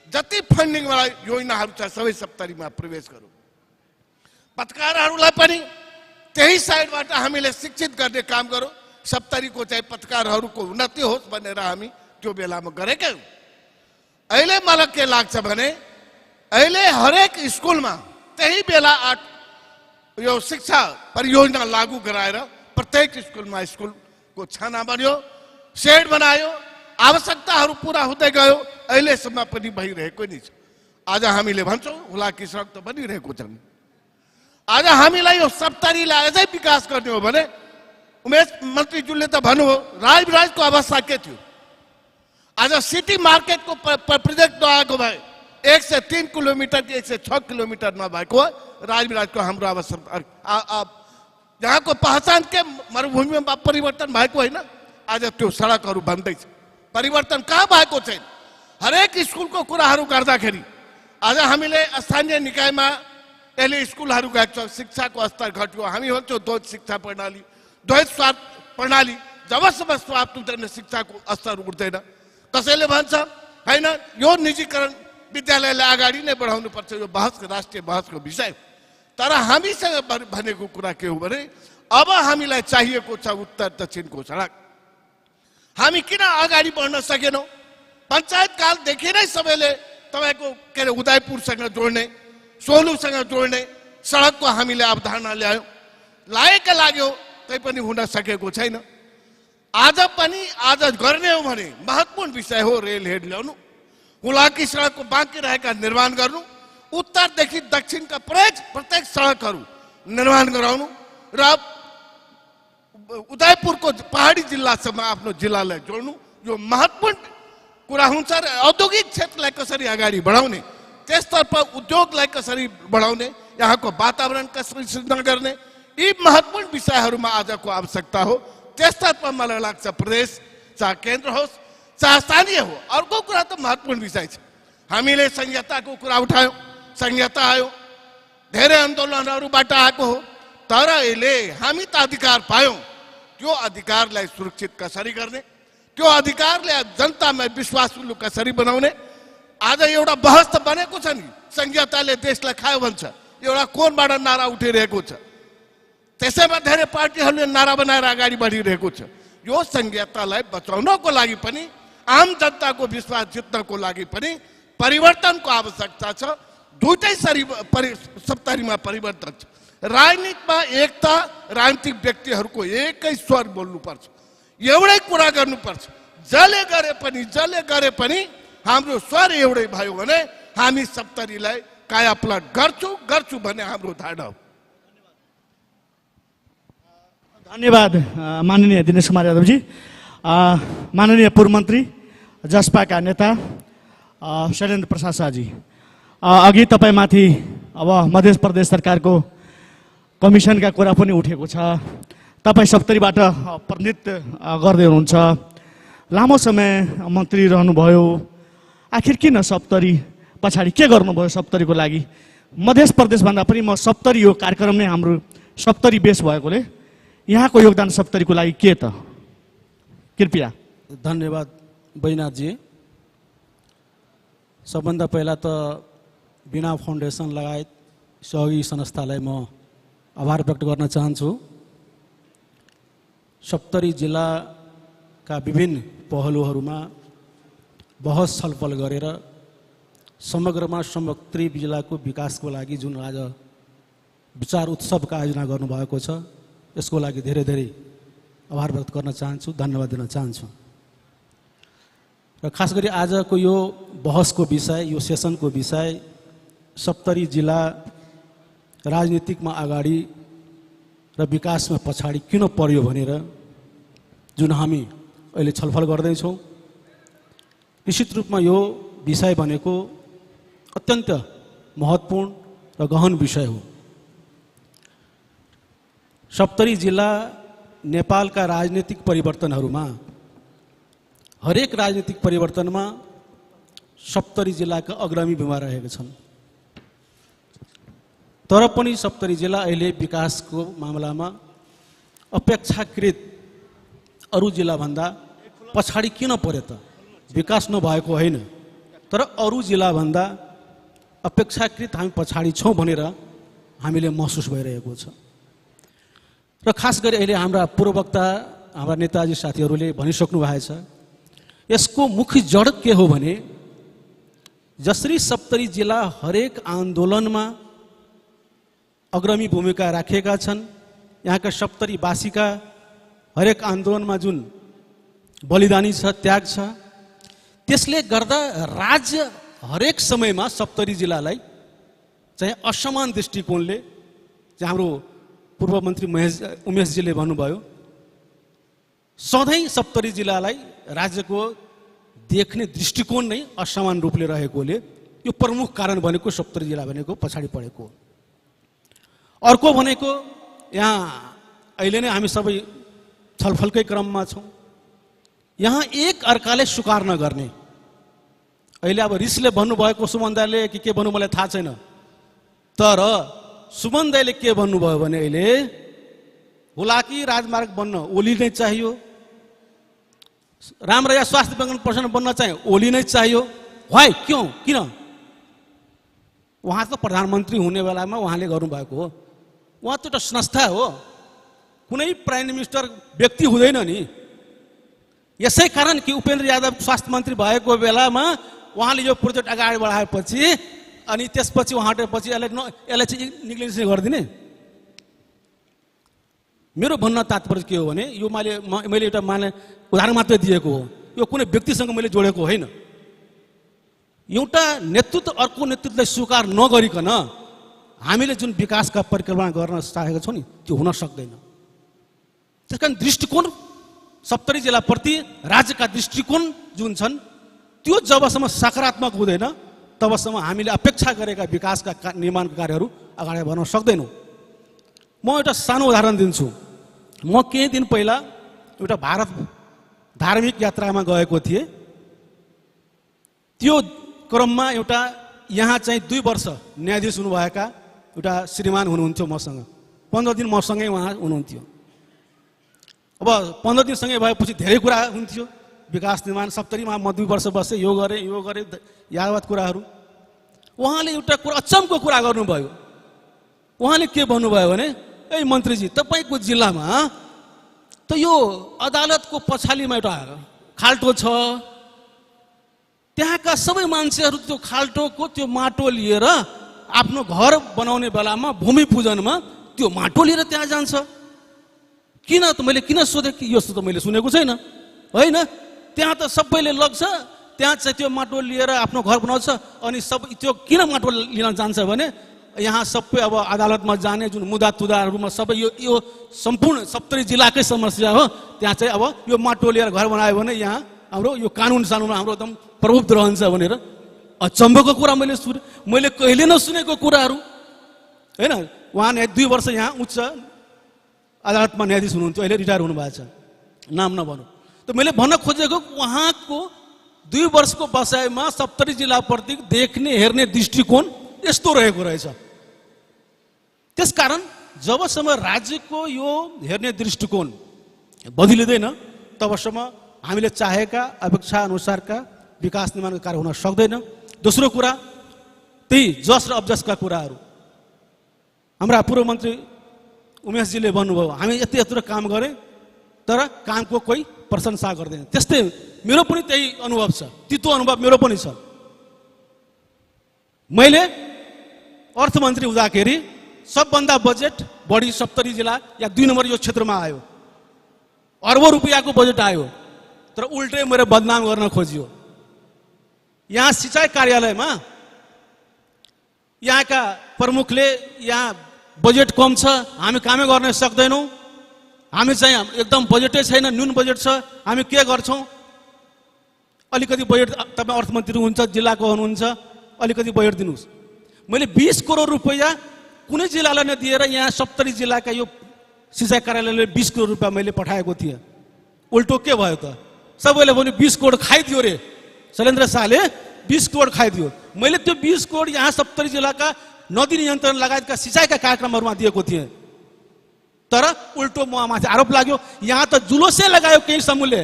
Speaker 4: जति फन्डिङवाला योजनाहरू छ सबै सप्तरीमा प्रवेश गर्यो। पत्रकारहरूलाई पनि त्यही साइडबाट हामीले शिक्षित गर्ने काम गरौँ। सप्तरीको चाहिँ पत्रकारहरूको उन्नति होस् भनेर हामी त्यो बेलामा गरेका हौँ। अहिले मलाई के लाग्छ भने अहिले हरेक स्कुलमा त्यही बेला यो शिक्षा परियोजना लागू गराएर प्रत्येक स्कुलमा स्कुलको छाना बन्यो, सेड बनायो, आवश्यकताहरू पुरा हुँदै गयो। अहिलेसम्म पनि भइरहेको नै छ। आज हामीले भन्छौँ हुलाकी सडक त बनिरहेको छ। आज हामीलाई यो सप्तरीलाई अझै विकास गर्ने हो भने उमेश मन्त्रीज्यूले त भन्नुभयो राजविराजको अवस्था के थियो। आज सिटी मार्केटको प्रोजेक्ट नआएको भए 103 किलोमिटर कि 106 किलोमिटरमा भएको राजविराजको हाम्रो अवस्था। यहाँको पहिचान के मरुभूमिमा परिवर्तन भएको होइन। आज त्यो सडकहरू बन्दैछ, परिवर्तन कहाँ भएको छैन। हरेक स्कुलको कुराहरू गर्दाखेरि आज हामीले स्थानीय निकायमा अहिले स्कुलहरू गएको छ, शिक्षाको स्तर घट्यो। हामी भन्छौँ द्वैत शिक्षा प्रणाली, द्वैत स्वाद प्रणाली। जबसम्म स्वाद हुँदैन शिक्षाको स्तर उठ्दैन। कसैले भन्छ होइन यो निजीकरण विद्यालयलाई अगाडि नै बढाउनु पर्छ, यो बहसको राष्ट्रिय बहसको विषय। तर हामीसँग भनेको कुरा के हो भने अब हामीलाई चाहिएको छ उत्तर दक्षिणको सडक। हामी किन अगाडि बढ्न सकेनौँ? पञ्चायत कालदेखि नै सबैले तपाईँको के अरे उदयपुरसँग जोड्ने, सोलुसँग जोड्ने सडकको हामीले अवधारणा ल्यायौँ, लागेका लाग्यो, तैपनि हुन सकेको छैन। आज पनि आज गर्ने हो भने महत्त्वपूर्ण विषय हो रेल हेड ल्याउनु, हुलाकी सडकको बाँकी रहेका निर्माण गर्नु, उत्तरदेखि दक्षिणका प्रत्येक सडकहरू निर्माण गराउनु र उदयपुरको पहाडी जिल्लासम्म आफ्नो जिल्लालाई जोड्नु। यो महत्त्वपूर्ण कुरा हुन्छ। र औद्योगिक क्षेत्रलाई कसरी अगाडि बढाउने, त्यसतर्फ उद्योगलाई कसरी बढाउने, यहाँको वातावरण कसरी सृजना गर्ने, यी महत्त्वपूर्ण विषयहरूमा आजको आवश्यकता हो। त्यसतर्फ मलाई लाग्छ प्रदेश चाहे केन्द्र होस् चाहे स्थानीय हो। अर्को कुरा त महत्त्वपूर्ण विषय छ। हामीले संहिताको कुरा उठायौँ, संहिता आयो, धेरै आन्दोलनहरूबाट आएको हो। तर अहिले हामी त अधिकार पायौँ, त्यो अधिकारलाई सुरक्षित कसरी गर्ने, त्यो अधिकारले जनतामा विश्वासुलो कसरी बनाउने। आज एउटा बहस त बनेको छ नि, संहिताले देशलाई खायो भन्छ, एउटा कोणबाट नारा उठिरहेको छ। त्यसैमा धेरै पार्टीहरूले नारा बनाएर अगाडि बढिरहेको छ। यो संहितालाई बचाउनको लागि पनि, आम जनताको विश्वास जित्नको लागि पनि परिवर्तनको आवश्यकता छ। दुईटै सप्तरीमा परिवर्तन छ। राजनीतिमा एकता, राजनीतिक व्यक्तिहरूको एकै स्वर बोल्नुपर्छ, एउटै कुरा गर्नुपर्छ। जसले गरे पनि हाम्रो स्वर एउटै भयो भने हामी सप्तरीलाई कायापलट गर्छु भन्ने हाम्रो धारणा हो।
Speaker 1: धन्यवाद माननीय दिनेश कुमार यादवजी। माननीय पूर्व मन्त्री जसपाका नेता शैलेन्द्र प्रसाद शाहजी, अघि तपाईँमाथि अब मध्य प्रदेश सरकारको कमिसनका कुरा पनि उठेको छ। तपाईँ सप्तरीबाट प्रतिनिधित्व गर्दै हुनुहुन्छ, लामो समय मन्त्री रहनुभयो। आखिर किन सप्तरी पछाडि के गर्नुभयो सप्तरीको लागि? मध्य प्रदेशभन्दा पनि म सप्तरी यो कार्यक्रम नै हाम्रो सप्तरी बेस भएकोले यहाँको योगदान सप्तरीको लागि के त? कृपया।
Speaker 5: धन्यवाद बैनाथजी। सबभन्दा पहिला त बिना फाउन्डेसन लगायत सहयोगी संस्थालाई म आभार व्यक्त गर्न चाहन्छु। सप्तरी जिल्लाका विभिन्न पहलुहरूमा बहस छलफल गरेर समग्रमा सप्तरी जिल्लाको विकासको लागि जुन आज विचार उत्सवको आयोजना गर्नुभएको छ, यसको लागि धेरै धेरै आभार व्यक्त गर्न चाहन्छु, धन्यवाद दिन चाहन्छु। र खास गरी आजको यो बहसको विषय, यो सेसनको विषय सप्तरी जिल्ला राजनीतिकमा अगाडि र विकासमा पछाडि किन पर्यो भनेर जुन हामी अहिले छलफल गर्दैछौँ, निश्चित रूपमा यो विषय भनेको अत्यन्त महत्त्वपूर्ण र गहन विषय हो। सप्तरी जिल्ला नेपालका राजनीतिक परिवर्तनहरूमा, हरेक राजनीतिक परिवर्तनमा सप्तरी जिल्लाका अग्रणी भूमिका रहेका छन्। तर पनि सप्तरी जिल्ला अहिले विकासको मामलामा अपेक्षाकृत अरू जिल्लाभन्दा पछाडि किन पर्यो त? विकास नभएको होइन, तर अरू जिल्लाभन्दा अपेक्षाकृत हामी पछाडि छौँ भनेर हामीले महसुस भइरहेको छ। र खास गरी अहिले हाम्रा पूर्ववक्ता, हाम्रा नेताजी साथीहरूले भनिसक्नु भएको छ, यसको मुख्य जड के हो भने जसरी सप्तरी जिल्ला हरेक आन्दोलनमा अग्रणी भूमिका राखेका छन्, यहाँका सप्तरीवासीका हरेक आन्दोलनमा जुन बलिदानी छ, त्याग छ, त्यसले गर्दा राज्य हरेक समयमा सप्तरी जिल्लालाई चाहिँ असमान दृष्टिकोणले, चाहिँ हाम्रो पूर्व मन्त्री उमेशजीले भन्नुभयो, सधैँ सप्तरी जिल्लालाई राज्यको देख्ने दृष्टिकोण नै असमान रूपले रहेकोले यो प्रमुख कारण भनेको सप्तरी जिल्ला भनेको पछाडि परेको। अर्को भनेको यहाँ अहिले नै हामी सबै छलफलकै क्रममा छौँ, यहाँ एक अर्काले स्वीकार नगर्ने, अहिले अब रिसले भन्नुभएको सुमन दाइले के भन्नु मलाई थाहा छैन, तर सुमन दाइले के भन्नुभयो भने अहिले हुलाकी राजमार्ग बन्न ओली नै चाहियो, रामरया स्वास्थ्य प्रशासन बन्न चाहिँ ओली नै चाहियो। वाइ, क्यों, किन? उहाँ त प्रधानमन्त्री हुने बेलामा उहाँले गर्नुभएको हो, उहाँ त एउटा संस्था हो, कुनै प्राइम मिनिस्टर व्यक्ति हुँदैन नि। यसै कारण कि उपेन्द्र यादव स्वास्थ्य मन्त्री भएको बेलामा उहाँले यो प्रोजेक्ट अगाडि बढाएपछि अनि त्यसपछि उहाँले यसलाई चाहिँ निग्लेन्स गरिदिने। मेरो भन्न तात्पर्य के हो भने यो मैले एउटा उदाहरण मात्रै दिएको हो, यो कुनै व्यक्तिसँग मैले जोडेको होइन। एउटा नेतृत्व अर्को नेतृत्वलाई स्वीकार नगरिकन हामीले जुन विकासका परिकल्पना गर्न चाहेका छौँ नि त्यो हुन सक्दैन। त्यसकारण दृष्टिकोण 70 जिल्लाप्रति राज्यका दृष्टिकोण जुन छन् त्यो जबसम्म सकारात्मक हुँदैन तबसम्म हामीले अपेक्षा गरेका विकासका निर्माणका कार्यहरू अगाडि बढ्न सक्दैनौँ। म एउटा सानो उदाहरण दिन्छु। म केही दिन पहिला एउटा भारत धार्मिक यात्रामा गएको थिएँ। त्यो क्रममा एउटा यहाँ चाहिँ 2 वर्ष न्यायाधीश हुनुभएका एउटा श्रीमान हुनुहुन्थ्यो मसँग, 15 दिन मसँगै उहाँ हुनुहुन्थ्यो। अब 15 दिनसँगै भएपछि धेरै कुरा हुन्थ्यो, विकास निर्माण 70मा म 2 वर्ष बसेँ, यो गरेँ यावत कुराहरू। उहाँले एउटा कुरा अचम्मको कुरा गर्नुभयो। उहाँले के भन्नुभयो भने ए मन्त्रीजी, तपाईँको जिल्लामा त यो अदालतको पछाडिमा एउटा खाल्टो छ, त्यहाँका सबै मान्छेहरू त्यो खाल्टोको त्यो माटो लिएर आफ्नो घर बनाउने बेलामा भूमि पूजनमा त्यो माटो लिएर त्यहाँ जान्छ। किन त मैले किन सोधेँ कि यस्तो त मैले सुनेको छैन होइन। त्यहाँ त सबैले लग्छ, त्यहाँ चाहिँ त्यो माटो लिएर आफ्नो घर बनाउँछ, अनि त्यो किन माटो लिन जान्छ भने यहाँ सबै अब अदालतमा जाने जुन मुद्दा तुदाहरूमा सबै यो सम्पूर्ण 70 जिल्लाकै समस्या हो। त्यहाँ चाहिँ अब यो माटो लिएर घर बनायो भने यहाँ हाम्रो यो कानुन सानुनमा हाम्रो एकदम प्रभुत्व रहन्छ भनेर अचम्मको कुरा मैले कहिले नसुनेको कुराहरू होइन। उहाँ 2 वर्ष यहाँ उच्च अदालतमा न्यायाधीश हुनुहुन्थ्यो, अहिले रिटायर हुनुभएको छ, नाम नभनौँ। त मैले भन्न खोजेको उहाँको 2 वर्षको बसाइमा 70 जिल्लाप्रति देख्ने हेर्ने दृष्टिकोण यस्तो रहेको रहेछ। त्यसकारण जबसम्म राज्यको यो हेर्ने दृष्टिकोण बदलिँदैन तबसम्म हामीले चाहेका अपेक्षा अनुसारका विकास निर्माणका कार्य हुन सक्दैन। दोस्रो कुरा त्यही जस र अबजसका कुराहरू हाम्रा पूर्व मन्त्री उमेशजीले भन्नुभयो, हामी यति यत्रो काम गरे तर कामको कोही प्रशंसा गर्दैन। त्यस्तै मेरो पनि त्यही अनुभव छ, तितो अनुभव मेरो पनि छ। मैले अर्थमन्त्री हुँदाखेरि सबभन्दा बजेट बढी 70 जिल्ला या 2 नम्बर यो क्षेत्रमा आयो, अर्बौं रुपियाँको बजेट आयो, तर उल्टै मेरो बदनाम गर्न खोजियो। यहाँ सिँचाइ कार्यालयमा यहाँका प्रमुखले यहाँ बजेट कम छ, हामी कामै गर्न सक्दैनौँ, हामी चाहिँ एकदम बजेटै छैन, न्यून बजेट छ, हामी के गर्छौँ, अलिकति बजेट तपाईँ अर्थमन्त्री हुनुहुन्छ, जिल्लाको हुनुहुन्छ, अलिकति बजेट दिनुहोस्। मैले 20 करोड रुपैयाँ कुनै जिल्लालाई नदिएर यहाँ 70 जिल्लाका यो सिँचाइ कार्यालयले 20 करोड रुपियाँ मैले पठाएको थिएँ। उल्टो के भयो त, सबैले भन्यो 20 करोड खाइदियो रे, शैलेन्द्र शाहले 20 करोड खाइदियो। मैले त्यो 20 करोड यहाँ 70 जिल्लाका नदी नियन्त्रण लगायतका सिँचाइका कार्यक्रमहरूमा दिएको थिएँ, तर उल्टो माथि आरोप लाग्यो। यहाँ त जुलुसै लगायो केही समूहले,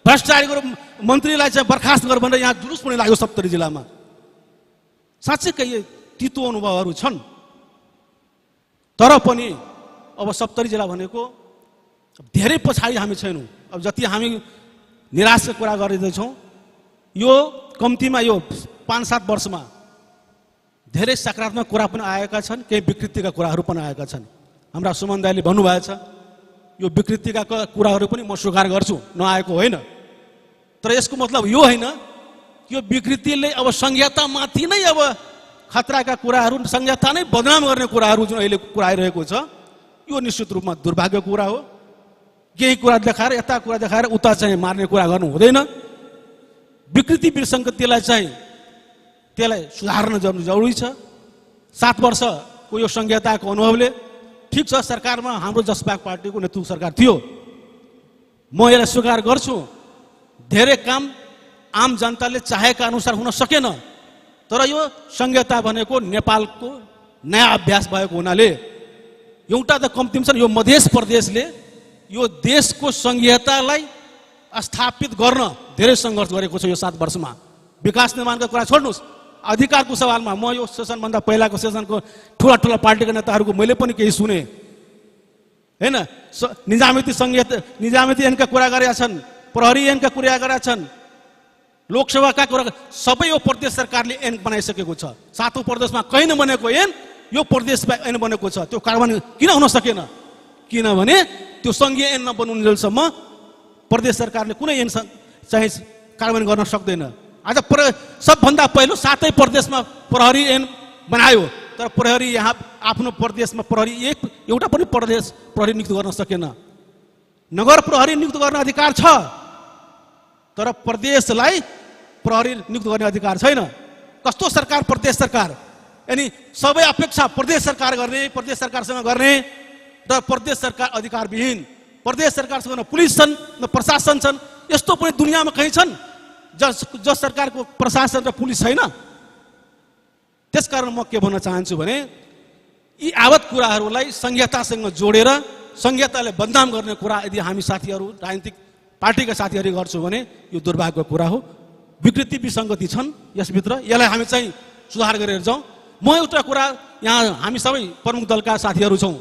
Speaker 5: भ्रष्टाचारीको मन्त्रीलाई चाहिँ बर्खास्त गर भनेर यहाँ जुलुस पनि लाग्यो 70 जिल्लामा। साँच्चै केही तितो अनुभवहरू छन्, तर पनि अब 70 जिल्ला भनेको धेरै पछाडि हामी छैनौँ। अब जति हामी निराशको कुरा गरिँदैछौँ, यो कम्तीमा यो 5-7 वर्षमा धेरै सकारात्मक कुरा पनि आएका छन्, केही विकृतिका कुराहरू पनि आएका छन्। हाम्रा सुमन दाइले भन्नुभएछ यो विकृतिका कुराहरू पनि म स्वीकार गर्छु, नआएको होइन, तर यसको मतलब यो होइन यो विकृतिले अब संहितामाथि नै अब खतराका कुराहरू, संहिता नै बदनाम गर्ने कुराहरू जुन अहिले कुरा आइरहेको छ, यो निश्चित रूपमा दुर्भाग्यको कुरा हो। केही कुरा देखाएर यता कुरा देखाएर उता चाहिँ मार्ने कुरा गर्नु हुँदैन। विकृति विसङ्गतिलाई चाहिँ त्यसलाई सुधार्न जरुरी छ। 7 वर्षको यो संहिताको अनुभवले ठिक छ, सरकारमा हाम्रो जसपाक पार्टीको नेतृत्व सरकार थियो, म यसलाई स्वीकार गर्छु, धेरै काम आम जनताले चाहेका अनुसार हुन सकेन। तर यो संहिता भनेको नेपालको नयाँ अभ्यास भएको हुनाले एउटा त कम्तीमा छ यो मध्य प्रदेशले यो देशको संहितालाई स्थापित गर्न धेरै सङ्घर्ष गरेको छ यो 7 वर्षमा। विकास निर्माणको कुरा छोड्नुहोस्, अधिकारको सवालमा म यो सेसनभन्दा पहिलाको सेसनको ठुला ठुला पार्टीका नेताहरूको मैले पनि केही सुने हैन। निजामती संहिता निजामती ऐनका कुरा गरेका छन्, प्रहरी ऐनका कुरा गरेका छन्, लोकसभाका कुरा सबै यो प्रदेश सरकारले ऐन बनाइसकेको छ। 7औं प्रदेशमा कहीँ नबनेको ऐन यो प्रदेशमा ऐन बनेको छ। त्यो कार्यान्वयन किन हुन सकेन? किनभने त्यो सङ्घीय ऐन नबनुन्जेलसम्म प्रदेश सरकारले कुनै ऐन चाहिँ कार्यान्वयन गर्न सक्दैन। आज सबभन्दा पहिलो 7 प्रदेशमा प्रहरी ऐन बनायो, तर प्रहरी यहाँ आफ्नो प्रदेशमा प्रहरी एउटा पनि प्रहरी नियुक्त गर्न सकेन। नगर प्रहरी नियुक्त गर्ने अधिकार छ, तर प्रदेशलाई प्रहरी नियुक्त गर्ने अधिकार छैन। कस्तो सरकार? प्रदेश सरकार। यानी सबै अपेक्षा प्रदेश सरकार गर्ने, प्रदेश सरकारसँग गर्ने, तर प्रदेश सरकार अधिकारविहीन। प्रदेश सरकारसँग न पुलिस छन् न प्रशासन छन्। यस्तो पनि दुनियाँमा कहीँ छन् जस सरकारको प्रशासन र पुलिस छैन। त्यसकारण म के भन्न चाहन्छु भने यी आवत कुराहरूलाई संहितासँग जोडेर संहिताले बदनाम गर्ने कुरा यदि हामी साथीहरू राजनीतिक पार्टीका साथीहरू गर्छौँ भने यो दुर्भाग्यको कुरा हो। विकृति विसङ्गति छन् यसभित्र, यसलाई हामी चाहिँ सुधार गरेर जाउँ। म एउटा कुरा यहाँ हामी सबै प्रमुख दलका साथीहरू छौँ,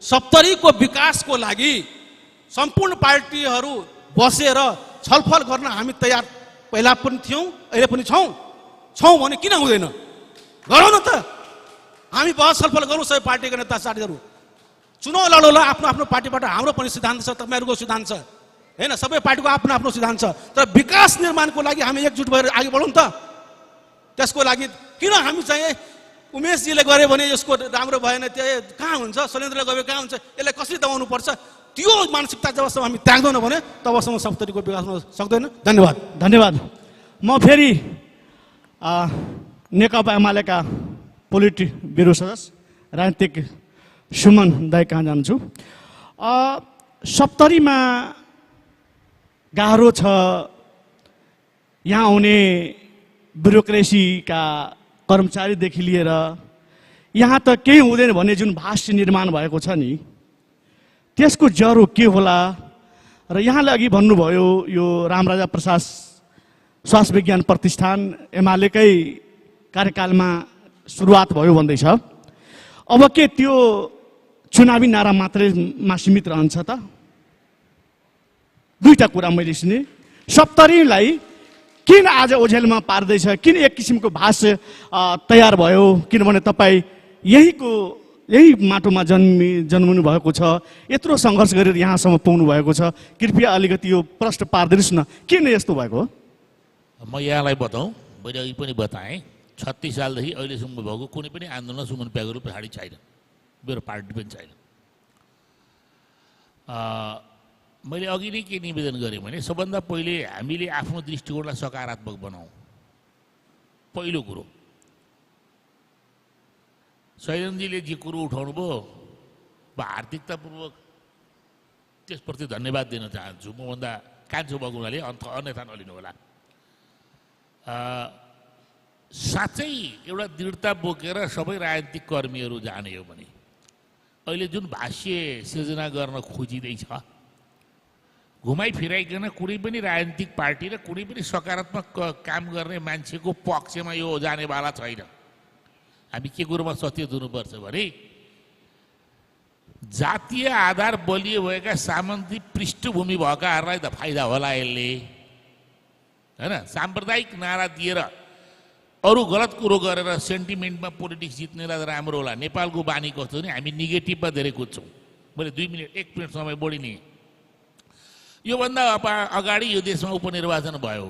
Speaker 5: 70को विकासको लागि सम्पूर्ण पार्टीहरू बसेर छलफल गर्न हामी तयार पहिला पनि थियौँ, अहिले पनि छौँ भने किन हुँदैन? गरौँ न त, हामी बहस छलफल गरौँ सबै पार्टीका नेता साथीहरू। चुनाव लडौँला, आफ्नो आफ्नो पार्टीबाट। हाम्रो पनि सिद्धान्त छ, तपाईँहरूको सिद्धान्त छ हैन, सबै पार्टीको आफ्नो आफ्नो सिद्धान्त छ। तर विकास निर्माणको लागि हामी एकजुट भएर अघि बढौँ त। त्यसको लागि किन हामी चाहिँ उमेशजीले गरे भने यसको राम्रो भएन, त्यो कहाँ हुन्छ, शैलेन्द्रले गयो कहाँ हुन्छ, यसलाई कसरी दबाउनु पर्छ, त्यो मानसिकता जबसम्म हामी त्याग्दैनौँ भने तबसम्म 70को विकास हुन सक्दैन। धन्यवाद।
Speaker 1: धन्यवाद। म फेरि नेकपा एमालेका पोलिट ब्युरो सदस्य राजनीतिक सुमन दाइ कहाँ जान्छु। 70मा गाह्रो छ यहाँ आउने ब्युरोक्रेसीका कर्मचारीदेखि लिएर यहाँ त केही हुँदैन भन्ने जुन भाष्य निर्माण भएको छ नि, त्यसको जरो के होला? र यहाँले अघि भन्नुभयो यो रामराजा प्रसाद स्वास्थ्य विज्ञान प्रतिष्ठान एमालेकै कार्यकालमा सुरुवात भयो भन्दैछ। अब के त्यो चुनावी नारा मात्रैमा सीमित रहन्छ त? दुईटा कुरा मैले सुने। 70लाई किन आज ओझेलमा पार्दैछ? किन एक किसिमको भाष्य तयार भयो? किनभने तपाईँ यही माटोमा जन्मिनु भएको छ, यत्रो सङ्घर्ष गरेर यहाँसम्म पुग्नु भएको छ। कृपया अलिकति यो प्रश्न पारिदिनुहोस् न, किन यस्तो भएको?
Speaker 2: म यहाँलाई बताउँ, मैले अघि पनि बताएँ, 36 सालदेखि अहिलेसम्म भएको कुनै पनि आन्दोलन सुमन प्यागहरू पछाडि छैन, मेरो पार्टी पनि छैन। मैले अघि नै के निवेदन गरेँ भने सबभन्दा पहिले हामीले आफ्नो दृष्टिकोणलाई सकारात्मक बनाऊ। पहिलो कुरो शैलेन्द्रजीले जे कुरो उठाउनु भयो, म हार्दिकतापूर्वक त्यसप्रति धन्यवाद दिन चाहन्छु। मभन्दा कान्छो भएको हुनाले अन्यथा नलिनु होला। साँच्चै एउटा दृढता बोकेर सबै राजनीतिक कर्मीहरू जाने हो भने अहिले जुन भाष्य सिर्जना गर्न खोजिँदैछ, घुमाइ फिराइकन कुनै पनि राजनीतिक पार्टी र कुनै पनि सकारात्मक काम गर्ने मान्छेको पक्षमा यो जानेवाला छैन। हामी के कुरोमा सचेत हुनुपर्छ भने जातीय आधार बलियो भएका सामन्ती पृष्ठभूमि भएकाहरूलाई त फाइदा होला यसले, हैन? साम्प्रदायिक नारा दिएर अरू गलत कुरो गरेर सेन्टिमेन्टमा पोलिटिक्स जित्नेलाई त राम्रो होला। नेपालको बानी कस्तो नि, हामी नेगेटिभमा धेरै कुद्छौँ। मैले 1 मिनट समय बढी लिएँ। योभन्दा अगाडि यो देशमा उपनिर्वाचन भयो,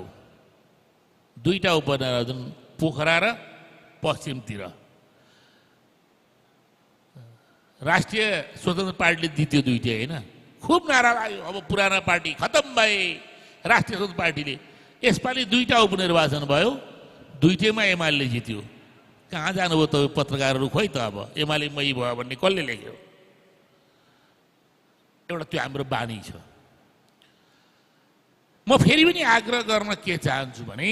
Speaker 2: 2टा उपनिर्वाचन, पोखरा र पश्चिमतिर। राष्ट्रिय स्वतन्त्र पार्टीले जित्यो 2टा, होइन? खुब नारा लाग्यो, अब पुराना पार्टी खतम भए। राष्ट्रिय स्वतन्त्र पार्टीले यसपालि 2टा उपनिर्वाचन भयो, 2टैमा एमाले जित्यो। कहाँ जानुभयो त पत्रकारहरू? खोइ त अब एमाले मै भयो भन्ने कसले लेख्यो? एउटा त्यो हाम्रो बानी छ। म म फेरि पनि आग्रह गर्न के चाहन्छु भने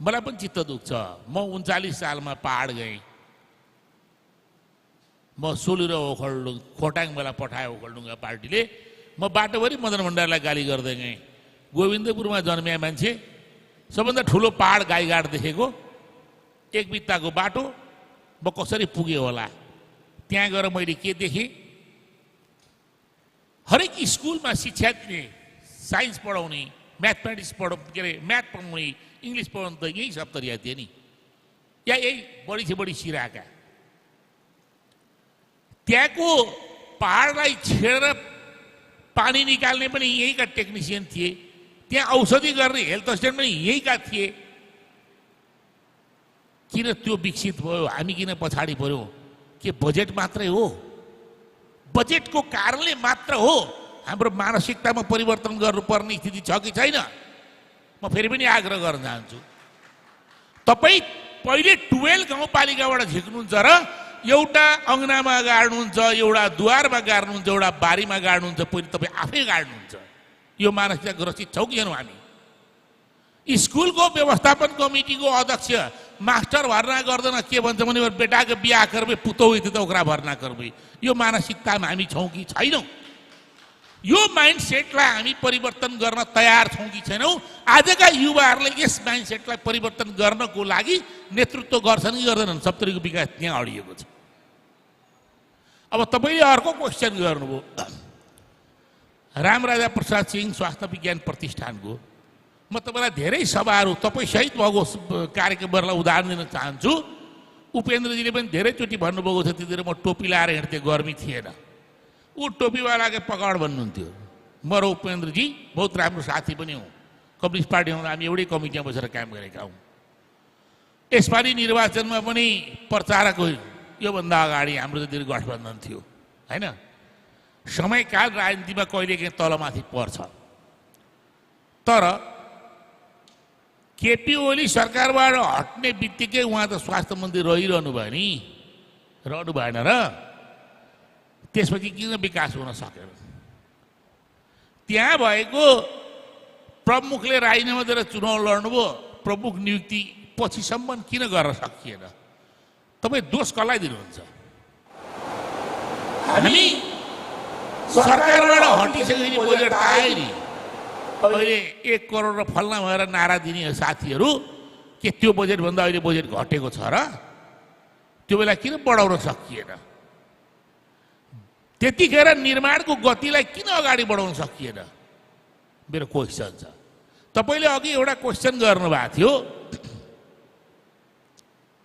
Speaker 2: मलाई पनि चित्त दुख्छ। म 39 सालमा पहाड गएँ। म सोलु र ओखलडुङ खोटाङ मलाई पठायो ओखलडुङ्गा पार्टीले। म बाटोभरि मदन भण्डारीलाई गाली गर्दै गएँ। गोविन्दपुरमा जन्मिया मान्छे, सबभन्दा ठुलो पहाड गाईघाट देखेको, एक बित्ताको बाटो, म कसरी पुगेँ होला? त्यहाँ गएर मैले के देखेँ? हरेक स्कुलमा शिक्षा दिने, साइन्स पढाउने, म्याथमेटिक्स के अरे म्याथ पढाउने, इङ्ग्लिस पढाउनु त यही सप्तरिया थिए नि, या यही बढी से बढी सिराका। त्यहाँको पहाडलाई छेडेर पानी निकाल्ने पनि यहीँका टेक्निसियन थिए। त्यहाँ औषधि गर्ने हेल्थ स्टेसन पनि यहीँका थिए। किन त्यो विकसित भयो? हामी किन पछाडि पर्यो? के बजेट मात्रै हो? बजेटको कारणले मात्र हो हाम्रो मानसिकतामा परिवर्तन गर्नुपर्ने स्थिति छ कि छैन? म फेरि पनि आग्रह गर्न चाहन्छु, तपाईँ पहिले 12 गाउँपालिकाबाट झिक्नुहुन्छ र एउटा अङ्गनामा गाड्नुहुन्छ, एउटा दुवारमा गाड्नुहुन्छ, एउटा बारीमा गाड्नुहुन्छ, पहिले तपाईँ आफै गाड्नुहुन्छ। यो मानसिकता ग्रसित छौँ कि छैनौँ हामी? स्कुलको व्यवस्थापन कमिटीको अध्यक्ष मास्टर भर्ना गर्दैन, के भन्छ भने बेटाको बिहा करबे, पुतौ त ओकरा भर्ना करबे। यो मानसिकतामा हामी छौँ कि छैनौँ? यो माइन्डसेटलाई हामी परिवर्तन गर्न तयार छौँ कि छैनौँ? आजका युवाहरूले यस माइन्डसेटलाई परिवर्तन गर्नको लागि नेतृत्व गर्छन् कि गर्दैनन्? सप्तरीको विकास त्यहाँ अडिएको छ। अब तपाईँले अर्को क्वेसन गर्नुभयो, रामराजा प्रसाद सिंह स्वास्थ्य विज्ञान प्रतिष्ठानको। म तपाईँलाई धेरै सभाहरू तपाईँ सहित भएको कार्यक्रमहरूलाई उदाहरण दिन चाहन्छु। उपेन्द्रजीले पनि धेरैचोटि भन्नुभएको छ, त्यतिखेर म टोपी लाएर हिँड्थेँ, गर्मी थिएन। ऊ टोपीवालाको पकड भन्नुहुन्थ्यो। म र उपेन्द्रजी बहुत राम्रो साथी पनि हौँ। कम्युनिस्ट पार्टी हुँदा हामी एउटै कमिटीमा बसेर काम गरेका हौँ। यसपालि निर्वाचनमा पनि प्रचारक योभन्दा अगाडि हाम्रो जति गठबन्धन थियो होइन। समयकाल राजनीतिमा कहिलेकाहीँ तलमाथि पर्छ, तर केपी ओली सरकारबाट हट्ने बित्तिकै उहाँ त स्वास्थ्य मन्त्री रहिरहनु भयो नि, रहनु भएन र? त्यसपछि किन विकास हुन सकेन? त्यहाँ भएको प्रमुखले राजीनामा दिएर चुनाव लड्नुभयो, प्रमुख नियुक्ति पछिसम्म किन गर्न सकिएन? तपाईँ दोष कसलाई दिनुहुन्छ? हामी सरकारबाट हटिसकेपछि बजेट आयो नि, अहिले 1 करोड र फल्ना भएर नारा दिने साथीहरू, के त्यो बजेटभन्दा अहिले बजेट घटेको छ र? त्यो बेला किन बढाउन सकिएन? त्यतिखेर निर्माणको गतिलाई किन अगाडि बढाउन सकिएन? मेरो क्वेसन छ। तपाईँले अघि एउटा क्वेसन गर्नुभएको थियो,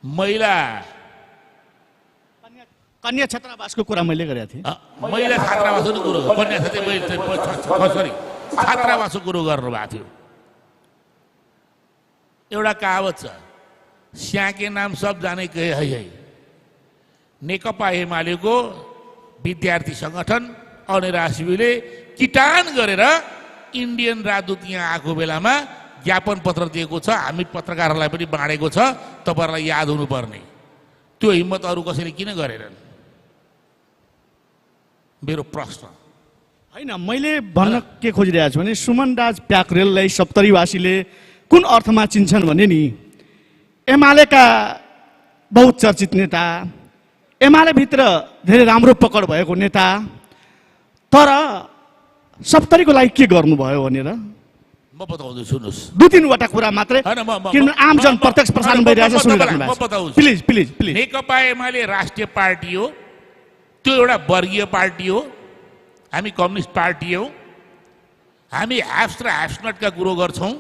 Speaker 2: महिला
Speaker 1: कन्या छात्रावासको कुरा मैले गरेको थिएँ।
Speaker 2: महिला छात्रावासको कुरो, कन्या छात्रावासको कुरो गर्नुभएको थियो। एउटा कहावत छ, स्याके नाम सब जाने के है। नेकपा एमालेको विद्यार्थी सङ्गठन अनिरा शिविरले किटान गरेर इन्डियन राजदूत यहाँ आएको बेलामा ज्ञापन पत्र दिएको छ। हामी पत्रकारहरूलाई पनि बाँडेको छ, तपाईँहरूलाई याद हुनुपर्ने। त्यो हिम्मत अरू कसैले किन गरेनन्? मेरो प्रश्न
Speaker 1: होइन, मैले भन्न के खोजिरहेको छु भने सुमनराज प्याकरेललाई सप्तरीवासीले कुन अर्थमा चिन्छन् भने नि, एमालेका बहुचर्चित नेता, एमाले भित्र धेरै राम्रो पकड भएको नेता, तर सप्तरीको लागि के गर्नुभयो भनेर
Speaker 2: म बताउँछु, सुन्नुहोस्।
Speaker 1: 2-3वटा कुरा मात्रै, किनभने आमजन प्रत्यक्ष प्रसारण भइरहेछ, सुनिराख्नु भएको छ। Please please please.
Speaker 2: Nekapa UML राष्ट्रिय पार्टी हो, त्यो एउटा वर्गीय पार्टी हो। हामी कम्युनिस्ट पार्टी हौ। हामी ह्याप्स र ह्याप्सनटका कुरो गर्छौँ।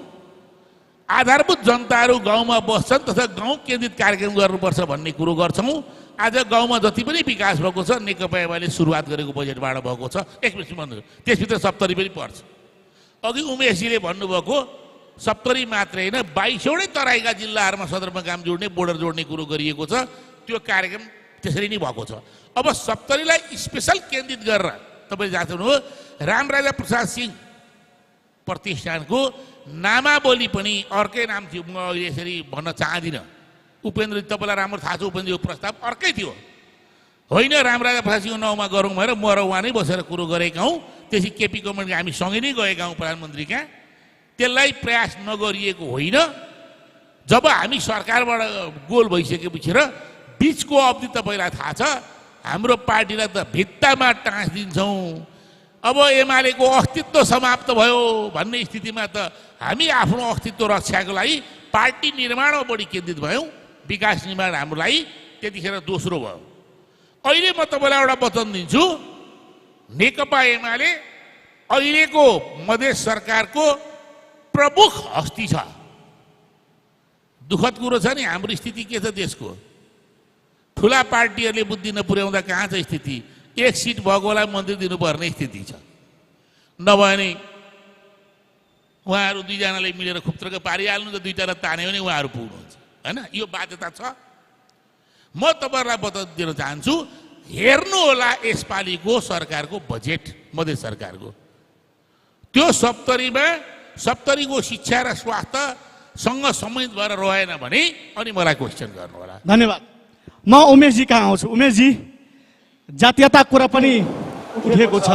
Speaker 2: आधारभूत जनताहरू गाउँमा बस्छन् तथा गाउँ केन्द्रित कार्यक्रम गर्नुपर्छ भन्ने कुरो गर्छौँ। आज गाउँमा जति पनि विकास भएको छ नेकपा एमाले सुरुवात गरेको बजेटबाट भएको छ। एकपछि भन्नु, त्यसभित्र सप्तरी पनि पर्छ। अघि उमेशजीले भन्नुभएको सप्तरी मात्रै होइन, 22वटै तराईका जिल्लाहरूमा सदरमुकाम जोड्ने, बोर्डर जोड्ने कुरो गरिएको छ। त्यो कार्यक्रम त्यसरी नै भएको छ। अब सप्तरीलाई स्पेसल केन्द्रित गरेर तपाईँ जाँच्नु, रामराजा प्रसाद सिंह प्रतिष्ठानको नामावली पनि अर्कै नाम थियो। म अहिले यसरी भन्न चाहदिनँ। उपेन्द्र तपाईँलाई राम्रो थाहा छ, उपेन्द्रको प्रस्ताव अर्कै थियो होइन। रामराजा प्रसाद सिंहको नाउँमा गरौँ भनेर म र उहाँ नै बसेर कुरो गरेका हौँ। त्यसै केपी गभर्मेन्टको हामी सँगै नै गएका हौँ प्रधानमन्त्री कहाँ। त्यसलाई प्रयास नगरिएको होइन। जब हामी सरकारबाट गोल भइसकेपछि र बिचको अवधि तपाईँलाई थाहा छ, हाम्रो पार्टीलाई त भित्तामा टाँस दिन्छौँ, अब एमालेको अस्तित्व समाप्त भयो भन्ने स्थितिमा त हामी आफ्नो अस्तित्व रक्षाको लागि पार्टी निर्माणमा बढी केन्द्रित भयौँ, विकास निर्माण हाम्रो लागि त्यतिखेर दोस्रो भयो। अहिले म तपाईँलाई एउटा वचन दिन्छु, नेकपा एमाले अहिलेको मधेस सरकारको प्रमुख हस्ती छ। दुःखद कुरो छ नि, हाम्रो स्थिति के छ देशको? ठुला पार्टीहरूले बुद्धि नपुर्याउँदा कहाँ छ स्थिति? एक सिट भएकोलाई मन्त्री दिनुपर्ने स्थिति छ। नभए नि उहाँहरू दुईजनाले मिलेर खुप्त्रको पारिहाल्नु, त दुईजना तान्यो भने उहाँहरू पुग्नुहुन्छ, होइन? यो बाध्यता छ। म तपाईँहरूलाई बताउन दिन चाहन्छु, हेर्नु होला यसपालिको सरकारको बजेट, मधेस सरकारको। त्यो सप्तरीको शिक्षा र स्वास्थ्यसँग सम्बन्धित भएर रहेन भने अनि मलाई क्वेसन गर्नु होला।
Speaker 1: धन्यवाद। म उमेशजी कहाँ आउँछु। उमेशजी, जातीयता कुरा पनि उठेको छ।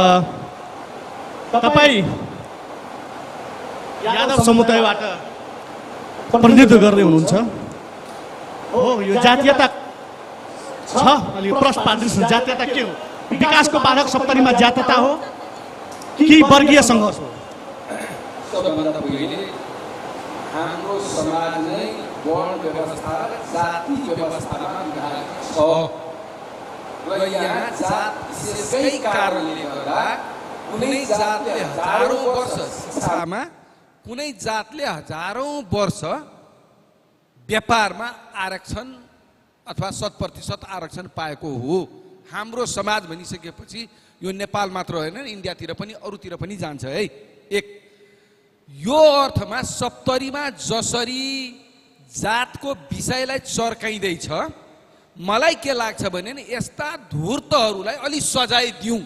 Speaker 1: तपाईँ यादव समुदायबाट प्रतिनिधित्व गर्दै हुनुहुन्छ हो, यो जातीयता छ, अलिक प्रश्न पार्दैछ। जातीयता के हो? विकासको बाधक सप्तरीमा जातीयता हो कि वर्गीय सङ्घर्ष हो?
Speaker 3: सबभन्दा पहिले हाम्रो समाज नै वर्ण व्यवस्था, जाति व्यवस्थामा विभाजित छ र यहाँ जात विशेषकै कारणले गर्दा कुनै जातले हजारौँ वर्ष शिक्षामा, कुनै जातले हजारौँ वर्ष व्यापारमा आरक्षण अथवा 100% आरक्षण पाएको हो। हाम्रो समाज भनिसकेपछि यो नेपाल मात्र होइन, इन्डियातिर पनि अरूतिर पनि जान्छ है। एक, यो अर्थमा सप्तरीमा जसरी जातको विषयलाई चर्काइँदैछ, मलाई के लाग्छ भने नि यस्ता धूर्तहरूलाई अलि सजाय दिउँ।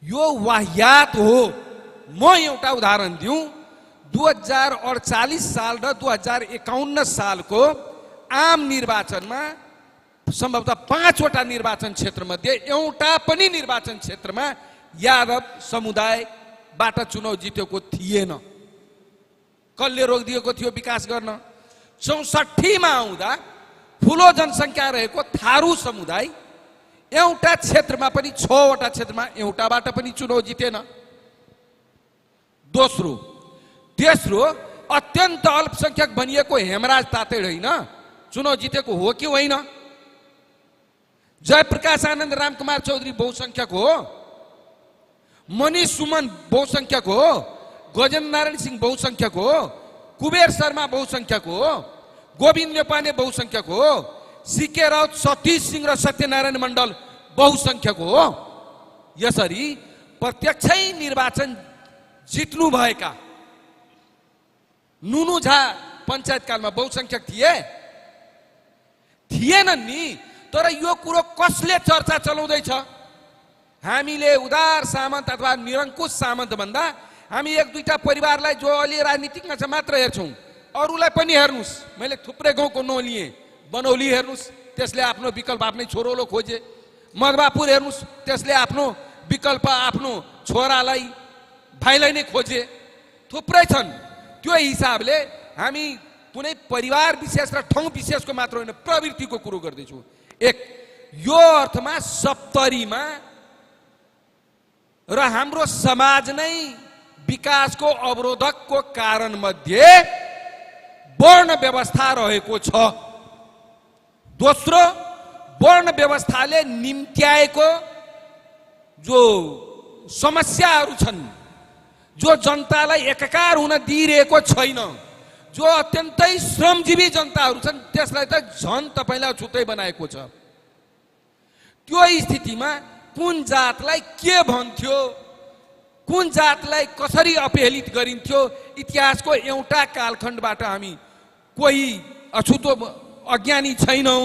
Speaker 3: यो वाह्यात हो। म एउटा उदाहरण दिउँ, 2048 साल र 2051 सालको आम निर्वाचनमा सम्भवतः 5वटा निर्वाचन क्षेत्रमध्ये एउटा पनि निर्वाचन क्षेत्रमा यादव समुदायबाट चुनाव जितेको थिएन। कसले रोकिदिएको थियो विकास गर्न? 64 मा आउँदा ठुलो जनसङ्ख्या रहेको थारू समुदाय एउटा क्षेत्रमा पनि, 6वटा क्षेत्रमा एउटाबाट पनि चुनाव जितेन। तेस्रो, अत्यन्त अल्पसङ्ख्यक भनिएको हेमराज तातेड होइन, चुनाव जितेको हो कि होइन? जयप्रकाश आनन्द रामकुमार चौधरी बहुसङ्ख्यक हो, मनिष सुमन बहुसङ्ख्यक हो, गजेन्द्र नारायण सिंह बहुसङ्ख्यक हो, कुबेर शर्मा बहुसङ्ख्यक हो, गोविन्द नेपाने बहुसङ्ख्यक हो, सीके राउत, सतीश सिंह र सत्यनारायण मण्डल बहुसङ्ख्यक हो। यसरी प्रत्यक्षै निर्वाचन जित्नुभएका नुनु झा पञ्चायतकालमा बहुसङ्ख्यक थिएनन् नि। तर यो कुरो कसले चर्चा चलाउँदैछ? हामीले उदार सामन्त अथवा निरङ्कुश सामन्त भन्दा हामी एक दुईटा परिवारलाई जो अलि राजनीतिकमा छ मात्र हेर्छौँ। अरूलाई पनि हेर्नुहोस्, मैले थुप्रै गाउँको नाउँ लिएँ। बनौली हेर्नुहोस्, त्यसले आफ्नो विकल्प आफ्नै छोरोलो खोजे। मधुबापुर हेर्नुहोस्, त्यसले आफ्नो विकल्प आफ्नो छोरालाई, भाइलाई नै खोजे। थुप्रै छन्। त्यो हिसाबले हामी कुनै परिवार विशेष र ठाउँ विशेषको मात्र होइन, प्रवृत्तिको कुरो गर्दैछु। एक, यो अर्थमा सप्तरीमा र हाम्रो समाज नै विकासको अवरोधकको कारण मध्ये वर्ण व्यवस्था रहेको छ। दोस्रो, वर्ण व्यवस्थाले निम्त्याएको जो समस्याहरू छन्, जो जनतालाई एकाकार हुन दिइरहेको छैन, जो अत्यन्तै श्रमजीवी जनताहरू छन्, त्यसलाई त झन् तपाईँलाई छुट्टै बनाएको छ। त्यो स्थितिमा कुन जातलाई के भन्थ्यो, कुन जातलाई कसरी अपहेलित गरिन्थ्यो, इतिहासको एउटा कालखण्डबाट हामी कोही अछुतो अज्ञानी छैनौँ।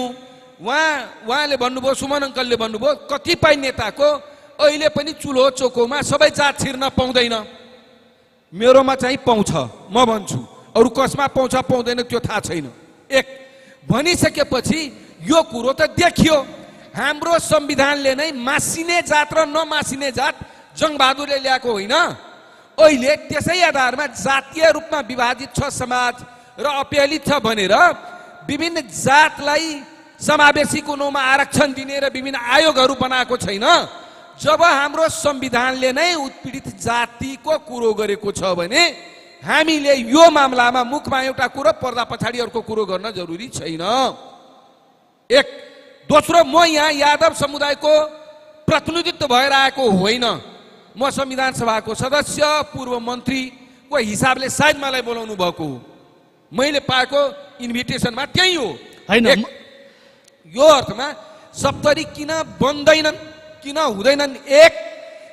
Speaker 3: उहाँले भन्नुभयो, सुमन अङ्कलले भन्नुभयो, कतिपय नेताको अहिले पनि चुलो चोकोमा सबै जात छिर्न पाउँदैन। मेरोमा चाहिँ पाउँछ, म भन्छु। अरू कसमा पाउँछ पाउँदैन त्यो थाहा छैन। एक, भनिसकेपछि यो कुरो त देखियो। हाम्रो संविधानले नै मासिने जात र नमासिने जात जङ्गबहादुरले ल्याएको होइन, अहिले त्यसै आधारमा जातीय रूपमा विभाजित छ समाज र अपेलित छ भनेर विभिन्न जातलाई समावेशीको नाउँमा आरक्षण दिने र विभिन्न आयोगहरू बनाएको छैन। जब हाम्रो संविधानले नै उत्पीडित जातिको कुरो गरेको छ भने हामीले यो मामलामा मुखमा एउटा कुरो पर्दा पछाडि अर्को कुरो गर्न जरुरी छैन। एक दोस्रो, म यहाँ यादव समुदायको प्रतिनिधित्व भएर आएको होइन। म संविधान सभाको सदस्य, पूर्व मन्त्रीको हिसाबले सायद मलाई बोलाउनु भएको हो। मैले पाएको इन्भिटेसनमा त्यही हो।
Speaker 1: होइन,
Speaker 3: यो अर्थमा सप्तरी किन बन्दैनन्, किन हुँदैनन्? एक,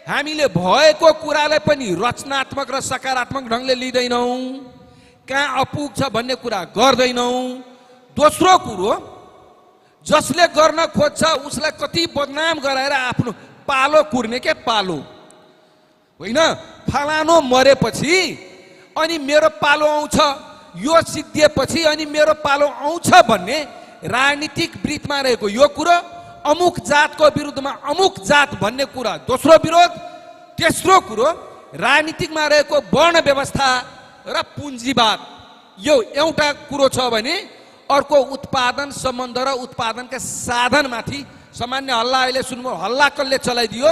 Speaker 3: हामीले भएको कुरालाई पनि रचनात्मक र सकारात्मक ढङ्गले लिँदैनौँ, कहाँ अपुग छ भन्ने कुरा गर्दैनौँ। दोस्रो कुरो, जसले गर्न खोज्छ उसलाई कति बदनाम गराएर आफ्नो पालो कुर्ने के पालो होइन। फलानो मरेपछि अनि मेरो पालो आउँछ, यो सिद्धिएपछि अनि मेरो पालो आउँछ भन्ने राजनीतिक वृत्तमा रहेको यो कुरो, अमुक जातको विरुद्धमा अमुक जात भन्ने कुरा दोस्रो विरोध। तेस्रो कुरो, राजनीतिकमा रहेको वर्ण व्यवस्था र पुँजीवाद, यो एउटा कुरो छ भने अर्को उत्पादन सम्बन्ध र उत्पादनका साधनमाथि सामान्य हल्ला अहिले सुन्नुभयो, हल्ला कसले चलाइदियो?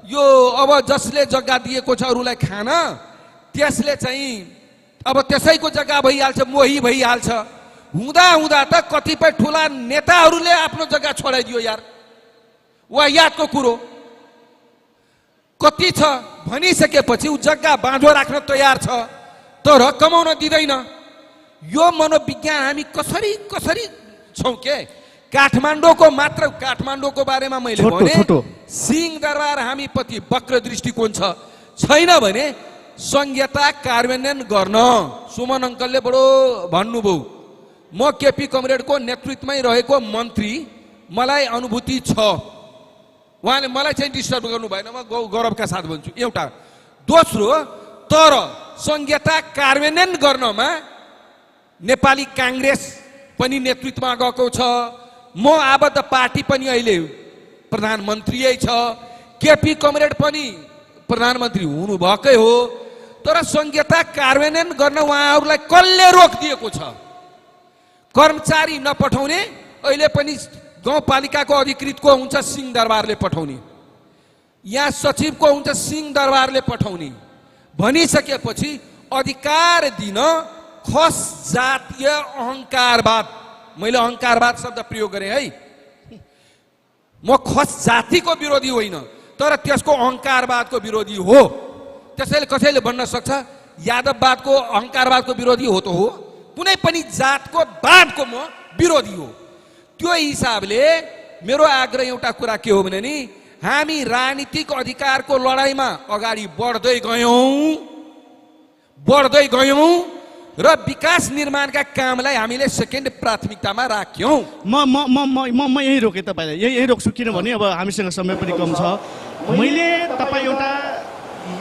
Speaker 3: यो अब जसले जग्गा दिएको छ अरूलाई खान, त्यसले चाहिँ अब त्यसैको जग्गा भइहाल्छ, मोही भइहाल्छ। हुँदा हुँदा त कतिपय ठुला नेताहरूले आफ्नो जग्गा छोडाइदियो यार, वाहियातको कुरो। कति छ भनिसकेपछि ऊ जग्गा बाँझो राख्न तयार छ तर कमाउन दिँदैन। यो मनोविज्ञान हामी कसरी कसरी छौँ के? काठमाडौँको मात्र, काठमाडौँको बारेमा मैले भने सिंहदरबार हामी प्रति वक्र दृष्टिकोण छैन भने संहिता कार्यान्वयन गर्न सुमन अङ्कलले बडो भन्नुभयो। म केपी कमरेडको नेतृत्वमै रहेको मन्त्री, मलाई अनुभूति छ। उहाँले मलाई चाहिँ डिस्टर्ब गर्नु भएन, म गौरवका साथ भन्छु। एउटा। दोस्रो, तर संहिता कार्यान्वयन गर्नमा नेपाली काङ्ग्रेस पनि नेतृत्वमा गएको छ, म आबद्ध पार्टी पनि अहिले प्रधानमन्त्री छ, केपी कमरेड पनि प्रधानमन्त्री हुनुभएकै हो। तर संहिता कार्यान्वयन गर्न उहाँहरूलाई कसले रोक दिएको छ? कर्मचारी नपठाउने, अहिले पनि गाउँपालिकाको अधिकृतको हुन्छ सिंहदरबारले पठाउने, यहाँ सचिवको हुन्छ सिंहदरबारले पठाउने भनिसकेपछि अधिकार दिन खस जातीय अहङ्कारवाद, मैले अहङ्कारवाद शब्द प्रयोग गरेँ है। म खस जातिको विरोधी होइन तर त्यसको अहङ्कारवादको विरोधी हो। त्यसैले कसैले भन्न सक्छ यादववादको अहङ्कारवादको विरोधी हो त हो, कुनै पनि जातको वादको म विरोधी हो। त्यो हिसाबले मेरो आग्रह एउटा कुरा के हो भने नि, हामी राजनीतिक अधिकारको लडाइँमा अगाडि बढ्दै गयौँ र विकास निर्माणका कामलाई हामीले सेकेन्ड प्राथमिकतामा राख्यौँ।
Speaker 1: म यही रोकेँ तपाईँलाई, यही रोक्छु किनभने अब हामीसँग समय पनि कम छ। मैले तपाईँ एउटा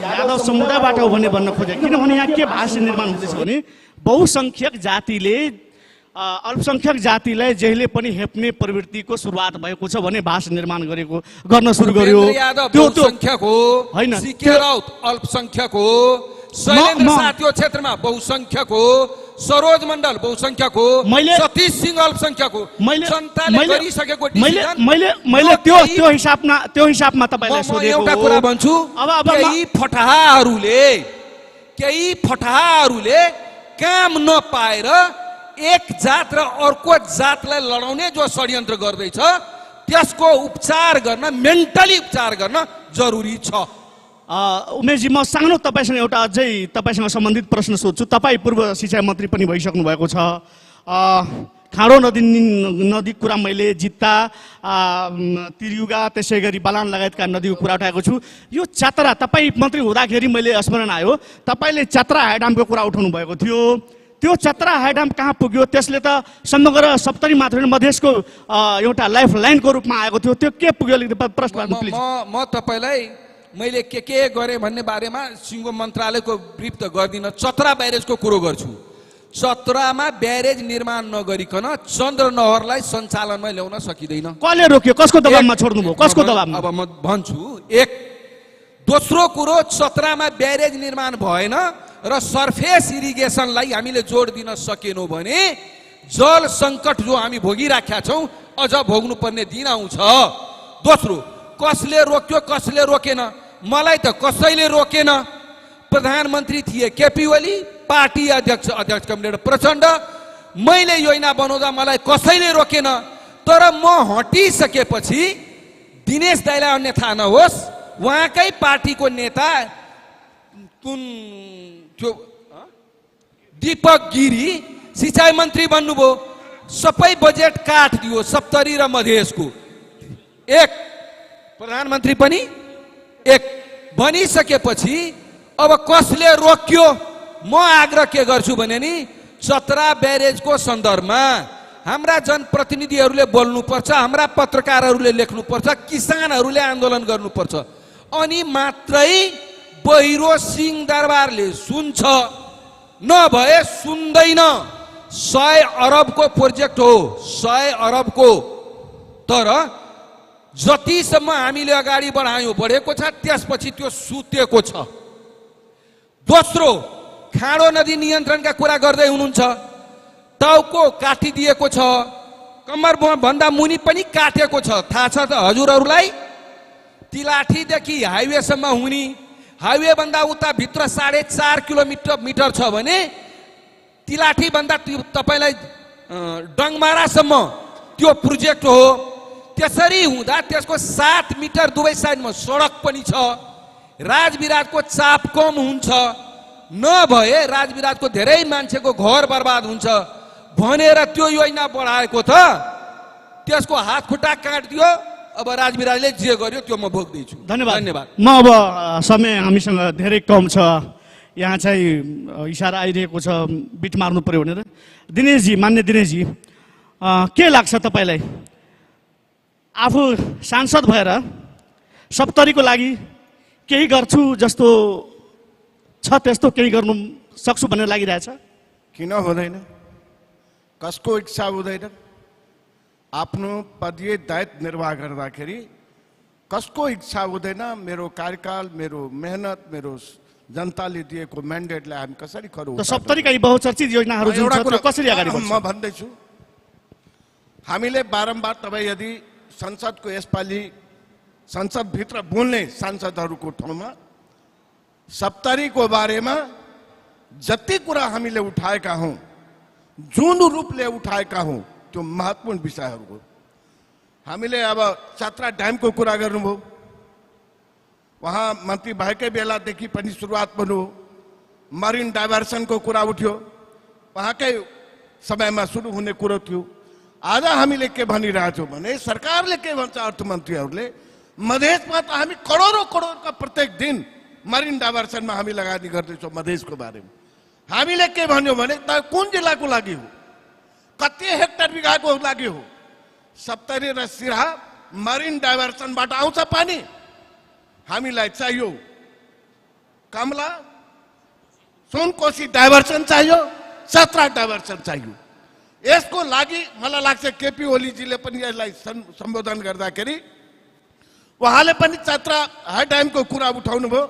Speaker 1: यादव समुदायबाट हो भन्ने भन्न खोजेँ, किनभने यहाँ के भाषा निर्माण हुँदैछ भने बहुसङ्ख्यक जातिले अल्पसङ्ख्यक जातिलाई जहिले पनि हेप्ने प्रवृत्तिको सुरुवात भएको छ भने भाषा निर्माण गर्न सुरु गर्यो।
Speaker 3: त्यो बहुसङ्ख्यक हो होइन, सिके राउत अल्पसङ्ख्यक हो, शैलेन्द्र शाह त्यो क्षेत्रमा बहुसङ्ख्यक हो, सरोज मण्डल बहुसङ्ख्यक हो, सतीश सिंह अल्पसङ्ख्यक हो। जनताले गरिसकेको
Speaker 1: मैले त्यो हिसाबमा तपाईँलाई सोधेको
Speaker 3: एउटा कुरा भन्छु। केही फटाहाहरूले काम नपाएर एक जात र अर्को जातलाई लडाउने जो षड्यन्त्र गर्दैछ त्यसको उपचार गर्न, मेन्टली उपचार गर्न जरुरी छ।
Speaker 1: उमेशजी, म सानो तपाईँसँग एउटा अझै तपाईँसँग सम्बन्धित प्रश्न सोध्छु। तपाईँ पूर्व सिँचाइ मन्त्री पनि भइसक्नु भएको छ। खाडो नदी कुरा मैले जित्ता, तिरयुगा, त्यसै गरी बालान लगायतका नदीको कुरा उठाएको छु। यो चतरा तपाईँ मन्त्री हुँदाखेरि मैले स्मरण आयो, तपाईँले चतरा हाइडामको कुरा उठाउनु भएको थियो। त्यो चतरा हाइडाम कहाँ पुग्यो? त्यसले त समग्र सप्तरी मात्र मधेसको एउटा लाइफ लाइनको रूपमा आएको थियो, त्यो के पुग्यो? प्रश्न प्लिज।
Speaker 3: म तपाईँलाई मैले के गरेँ भन्ने बारेमा सिङ्गो मन्त्रालयको ब्रिफ त गर्दिनँ, चतरा ब्यारेजको कुरो गर्छु। चतरामा ब्यारेज निर्माण नगरिकन चन्द्रनहरलाई सञ्चालनमा ल्याउन सकिँदैन।
Speaker 1: कसले रोक्यो? कसको दबाबमा छोड्नुभयो? कसको दबाबमा?
Speaker 3: अब म भन्छु। एक। दोस्रो कुरो चतरामा ब्यारेज निर्माण भएन र सर्फेस इरिगेसनलाई हामीले जोड दिन सकेनौँ भने जल सङ्कट जो हामी भोगिराखेका छौँ अझ भोग्नुपर्ने दिन आउँछ। दोस्रो, कसले रोक्यो कसले रोकेन, मलाई त कसैले रोकेन। प्रधानमन्त्री थिए केपी ओली, पार्टी अध्यक्ष कमरेड प्रचण्ड, मैले योजना बनाउँदा मलाई कसैले रोकेन। तर म हटिसकेपछि दिनेश दाइलाई अन्य थाहा नहोस्, उहाँकै पार्टीको नेता कुन त्यो दीपक गिरी सिंचाई मन्त्री बन्नुभयो, सबै बजेट काटिदियो सप्तरी र मधेसको। एक प्रधानमन्त्री पनि एक बनिसकेपछि अब कसले रोक्यो? म आग्रह के गर्छु भने नि चतरा ब्यारेजको सन्दर्भमा हाम्रा जनप्रतिनिधिहरूले बोल्नुपर्छ, हाम्रा पत्रकारहरूले लेख्नुपर्छ, किसानहरूले आन्दोलन गर्नुपर्छ, अनि मात्रै बहिरो सिंहदरबारले सुन्छ, नभए सुन्दैन। 100 अरबको प्रोजेक्ट हो, 100 अरबको। तर जतिसम्म हामीले अगाडि बढेको छ त्यसपछि त्यो सुतेको छ। दोस्रो, खाडो नदी नियन्त्रणका कुरा गर्दै हुनुहुन्छ, टाउको काटिदिएको छ, कम्मर भन्दा मुनि पनि काटेको छ। थाहा छ त हजुरहरूलाई? तिलाठीदेखि हाइवेसम्म हुने, हाइवे भन्दा उता भित्र 4.5 किलोमिटर छ भने तिलाठी भन्दा तपाईलाई डङमारासम्म त्यो प्रोजेक्ट हो। त्यसरी हुँदा त्यसको 7 मिटर दुवै साइडमा सडक पनि छ, राजविराजको चाप कम हुन्छ, नभए राजविराजको धेरै मान्छेको घर बर्बाद हुन्छ भनेर त्यो योजना बढाएको त त्यसको हात खुट्टा काट्दियो। अब राजविराजले जे गर्यो त्यो म भोग्दैछु।
Speaker 1: धन्यवाद। म अब समय हामीसँग धेरै कम छ, यहाँ चाहिँ इसारा आइरहेको छ बिट मार्नु पर्यो भनेर। दिनेशजी, मान्य दिनेशजी, के लाग्छ तपाईँलाई? आफू सांसद भएर सप्तरीको लागि केही गर्छु जस्तो छ, त्यस्तो केही गर्नु सक्छु भन्ने लागिरहेछ?
Speaker 4: किन हुँदैन? कसको इच्छा हुँदैन? आफ्नो पदीय दायित्व निर्वाह गर्दाखेरि कसको इच्छा हुँदैन? मेरो कार्यकाल, मेरो मेहनत, मेरो जनताले दिएको म्यान्डेटलाई हामी कसरी खरु?
Speaker 1: सप्तरीका यी बहुचर्चित योजनाहरू जुन छ त्यो कसरी अगाडि बढ्छ?
Speaker 4: म भन्दैछु, हामीले बारम्बार तपाईँ यदि संसदको यसपालि संसदभित्र बोल्ने सांसदहरूको ठाउँमा सप्तरीको बारेमा जति कुरा हामीले उठाएका हौँ, जुन रूपले उठाएका हौँ, त्यो महत्त्वपूर्ण विषयहरू हो। हामीले अब चतरा ड्यामको कुरा गर्नुभयो, वहाँ मन्त्री भएकै बेलादेखि पनि सुरुवात भन्नु, मरिन डाइभर्सनको कुरा उठ्यो, वहाँकै समयमा सुरु हुने कुरो थियो। आज हामीले के भनिरहेछौँ भने सरकारले के भन्छ, अर्थमन्त्रीहरूले मधेसमा त हामी करोडौँका प्रत्येक दिन मरिन डाइभर्सनमा हामी लगानी गर्दैछौँ मधेसको बारेमा। हामीले के भन्यो भने त कुन जिल्लाको लागि हो, कति हेक्टर बिघाको लागि हो? सप्तरी र सिराहा मरिन डाइभर्सनबाट आउँछ पानी, हामीलाई चाहियो। कमला सुनकोशी डाइभर्सन चाहियो, चतरा डाइभर्सन चाहियो। यसको लागि मलाई लाग्छ केपी ओलीजीले पनि यसलाई सम्बोधन गर्दाखेरि उहाँले पनि चतरा हाई ड्यामको कुरा उठाउनु भयो।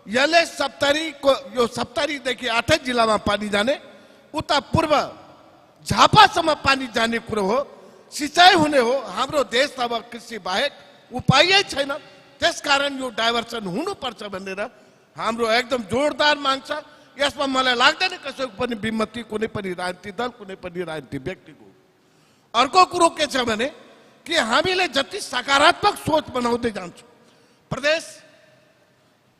Speaker 4: यसले सप्तरीको, यो सप्तरीदेखि 8 जिल्लामा पानी जाने, उता पूर्व झापासम्म पानी जाने कुरो हो, सिँचाइ हुने हो। हाम्रो देश अब कृषि बाहेक उपाय छैन, त्यसकारण यो डाइभर्सन हुनुपर्छ भनेर हाम्रो एकदम जोरदार माग छ। यसमा मलाई लाग्दैन कसैको पनि विमति, कुनै पनि राजनीतिक दल, कुनै पनि राजनीतिक व्यक्तिको। अर्को कुरो के छ भने कि हामीले जति सकारात्मक सोच बनाउँदै जान्छौँ, प्रदेश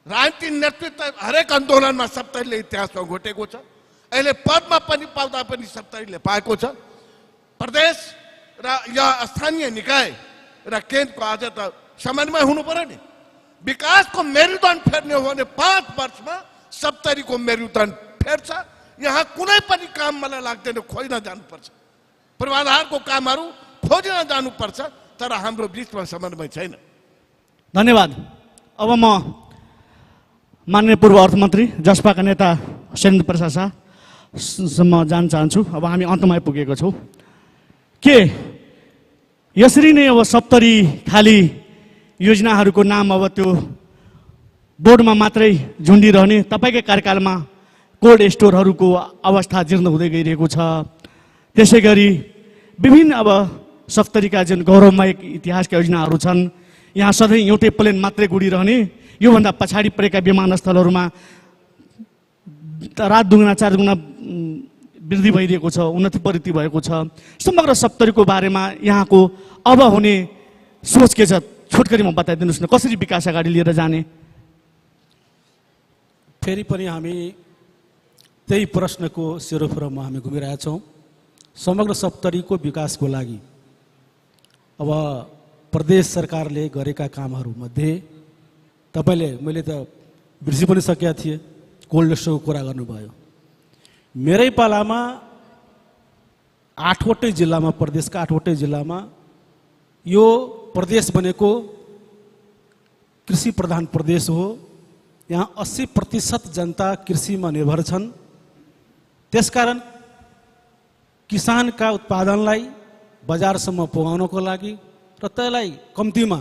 Speaker 4: राजनीतिक नेतृत्व हरेक आन्दोलनमा सप्तरीले इतिहासमा घोटेको छ। अहिले पदमा पनि पाउँदा पनि सप्तरीले पाएको छ। प्रदेश र या स्थानीय निकाय र केन्द्रको आज त समन्वय हुनु पर्यो नि। विकासको मेरुदण्ड फेर्ने हो भने 5 वर्षमा सप्तरीको मेरुदण्ड फेर्छ। यहाँ कुनै पनि काम मलाई लाग्दैन खोज्न जानुपर्छ, पूर्वाधारको कामहरू खोज्न जानुपर्छ, तर हाम्रो बिचमा समन्वय छैन।
Speaker 1: धन्यवाद। अब म माननीय पूर्व अर्थमन्त्री जसपाका नेता शैलेन्द्र प्रसाद शाहसम्म जान चाहन्छु। अब हामी अन्तमा आइपुगेको छौँ। के यसरी नै अब सप्तरी खाली योजनाहरूको नाम अब त्यो बोर्डमा मात्रै झुन्डिरहने तपाईँकै कार्यकालमा कोल्ड स्टोरहरूको अवस्था जीर्ण हुँदै गइरहेको छ। त्यसै गरी विभिन्न अब सप्तरीका जुन गौरवमय इतिहासका योजनाहरू छन्, यहाँ सधैँ एउटै प्लेन मात्रै गुडिरहने, योभन्दा पछाडि परेका विमानस्थलहरूमा रात दुगुना 4 गुणा वृद्धि भइरहेको छ, उन्नति प्रवृत्ति भएको छ। समग्र सप्तरीको बारेमा यहाँको अब हुने सोच के छ? छोटकरीमा बताइदिनुहोस् न, कसरी विकास अगाडि लिएर जाने?
Speaker 5: फेरि पनि हामी त्यही प्रश्नको सेरोफेरोमा हामी घुमिरहेछौँ। समग्र सप्तरीको विकासको लागि अब प्रदेश सरकारले गरेका कामहरूमध्ये तपाईँले, मैले त बिर्सि पनि सकेका थिएँ, कोल्ड स्टोरको कुरा गर्नुभयो। मेरै पालामा 8वटै जिल्लामा, प्रदेशका 8वटै जिल्लामा यो प्रदेश बनेको कृषि प्रधान प्रदेश हो। यहाँ 80% जनता कृषिमा निर्भर छन्। त्यसकारण किसानका उत्पादनलाई बजारसम्म पुर्याउनको लागि र त्यसलाई कम्तीमा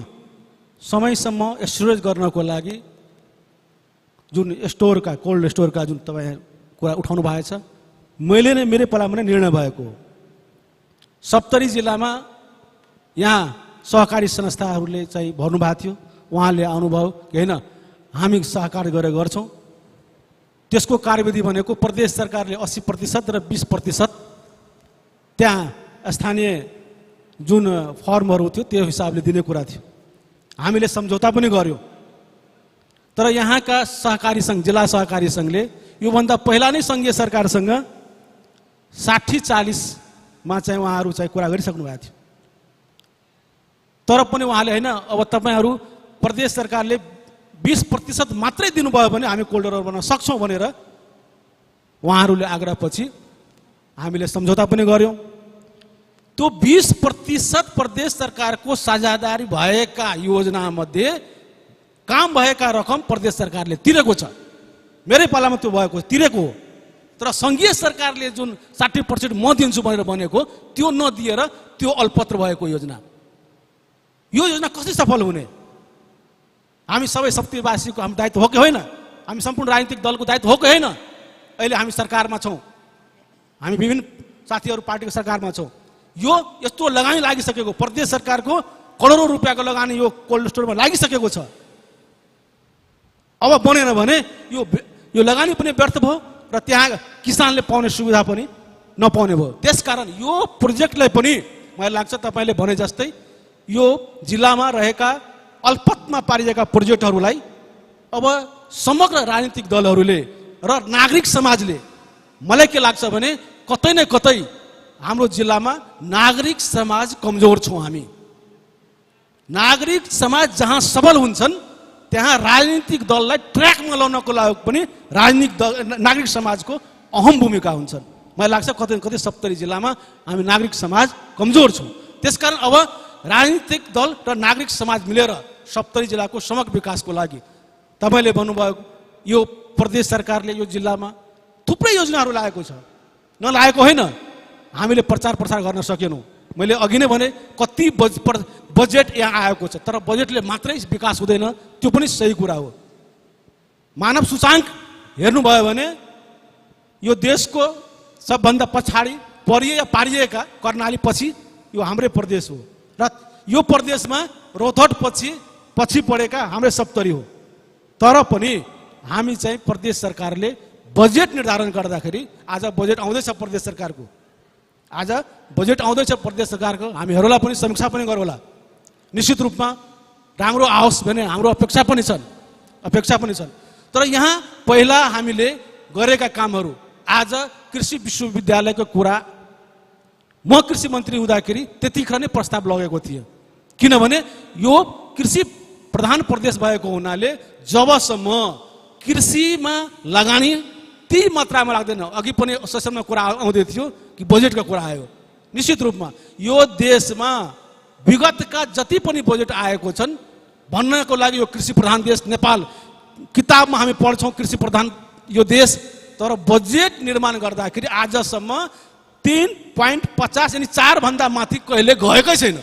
Speaker 5: समयसम्म स्टोरेज गर्नको लागि जुन स्टोरका, कोल्ड स्टोरका जुन तपाईँ कुरा उठाउनु भएको छ, मैले नै मेरै पालामा नै निर्णय भएको हो। सप्तरी जिल्लामा यहाँ सहकारी संस्थाहरूले चाहिँ भर्नुभएको थियो, उहाँले आउनुभयो कि होइन हामी सहकार गरेर गर्छौँ। त्यसको कार्यविधि भनेको प्रदेश सरकारले 80% र 20% त्यहाँ स्थानीय जुन फर्महरू थियो त्यो हिसाबले दिने कुरा थियो। हामीले सम्झौता पनि गर्यौँ, तर यहाँका सहकारी सङ्घ, जिल्ला सहकारी सङ्घले योभन्दा पहिला नै सङ्घीय सरकारसँग 60-40मा चाहिँ उहाँहरू चाहिँ कुरा गरिसक्नु भएको थियो। तर पनि उहाँले होइन अब तपाईँहरू प्रदेश सरकारले 20% मात्रै दिनुभयो भने हामी कोल्डर बनाउन सक्छौँ भनेर उहाँहरूले आग्रहपछि हामीले सम्झौता पनि गर्यौँ। त्यो 20% प्रदेश सरकारको साझेदारी भएका योजनामध्ये काम भएका रकम प्रदेश सरकारले तिरेको छ। मेरै पालामा त्यो भएको तिरेको हो। तर सङ्घीय सरकारले जुन 60% म दिन्छु भनेर भनेको त्यो नदिएर त्यो अल्पत्र भएको योजना, यो योजना कसरी सफल हुने? हामी सबै सप्तरीवासीको हामी दायित्व हो कि होइन? हामी सम्पूर्ण राजनीतिक दलको दायित्व हो कि होइन? अहिले हामी सरकारमा छौँ, हामी विभिन्न साथीहरू पार्टीको सरकारमा छौँ। यो यस्तो लगानी लागिसकेको, प्रदेश सरकारको करोडौँ रुपियाँको लगानी यो कोल्ड स्टोरमा लागिसकेको छ। अब बनेन भने यो लगानी पनि व्यर्थ भयो र त्यहाँ किसानले पाउने सुविधा पनि नपाउने भयो। त्यसकारण यो प्रोजेक्टलाई पनि मलाई लाग्छ तपाईँले भने जस्तै यो जिल्लामा रहेका अल्पतमा पारिएका प्रोजेक्टहरूलाई अब समग्र राजनीतिक दलहरूले र नागरिक समाजले, मलाई के लाग्छ भने कतै न कतै हाम्रो जिल्लामा नागरिक समाज कमजोर छौँ हामी। नागरिक समाज जहाँ सबल हुन्छन् त्यहाँ राजनीतिक दललाई ट्र्याकमा ल्याउनको लागि पनि नागरिक समाजको अहम भूमिका हुन्छन्। मलाई लाग्छ कतै न कतै सप्तरी जिल्लामा हामी नागरिक समाज कमजोर छौँ। त्यसकारण अब राजनीतिक दल र नागरिक समाज मिलेर सप्तरी जिल्लाको समग्र विकासको लागि तपाईँले भन्नुभयो यो प्रदेश सरकारले यो जिल्लामा थुप्रै योजनाहरू लागेको छ, नलागेको होइन। हामीले प्रचार प्रसार गर्न सकेनौँ। मैले अघि नै भने कति बजेट यहाँ आएको छ, तर बजेटले मात्रै विकास हुँदैन, त्यो पनि सही कुरा हो। मानव सूचाङ्क हेर्नुभयो भने यो देशको सबभन्दा पछाडि पारिएका कर्णाली पछि यो हाम्रै प्रदेश हो र यो प्रदेशमा रौतहट पछि परेका हाम्रै सप्तरी हो। तर पनि हामी चाहिँ प्रदेश सरकारले बजेट निर्धारण गर्दाखेरि, आज बजेट आउँदैछ प्रदेश सरकारको, आज बजेट आउँदैछ प्रदेश सरकारको, हामीहरूलाई पनि समीक्षा पनि गरौँला। निश्चित रूपमा राम्रो आओस् भन्ने हाम्रो अपेक्षा पनि छन्। तर यहाँ पहिला हामीले गरेका कामहरू, आज कृषि विश्वविद्यालयको कुरा म कृषि मन्त्री हुँदाखेरि त्यतिखेर नै प्रस्ताव लगेको थियो, किनभने यो कृषि प्रधान प्रदेश भएको हुनाले जबसम्म कृषिमा लगानी ती मात्रामा लाग्दैन। अघि पनि सेसनमा कुरा आउँदै थियो कि बजेटको कुरा आयो। निश्चित रूपमा यो देशमा विगतका जति पनि बजेट आएको छन् भन्नको लागि यो कृषि प्रधान देश नेपाल, किताबमा हामी पढ्छौँ कृषि प्रधान यो देश, तर बजेट निर्माण गर्दाखेरि आजसम्म 3.50 यानी 4 भन्दा माथि कहिले गएकै छैन।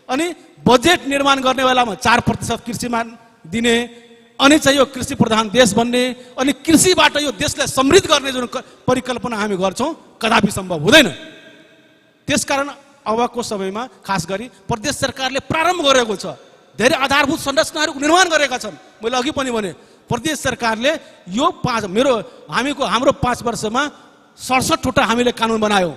Speaker 5: अनि बजेट निर्माण गर्ने बेलामा 4% कृषिमा दिने, अनि चाहिँ यो कृषि प्रधान देश बन्ने अनि कृषिबाट यो देशलाई समृद्ध गर्ने जुन परिकल्पना हामी गर्छौँ कदापि सम्भव हुँदैन। त्यसकारण अबको समयमा खास गरी प्रदेश सरकारले प्रारम्भ गरेको छ, धेरै आधारभूत संरचनाहरू निर्माण गरेका छन्। मैले अघि पनि भने प्रदेश सरकारले यो हाम्रो 5 वर्षमा 67वटा हामीले कानुन बनायौँ,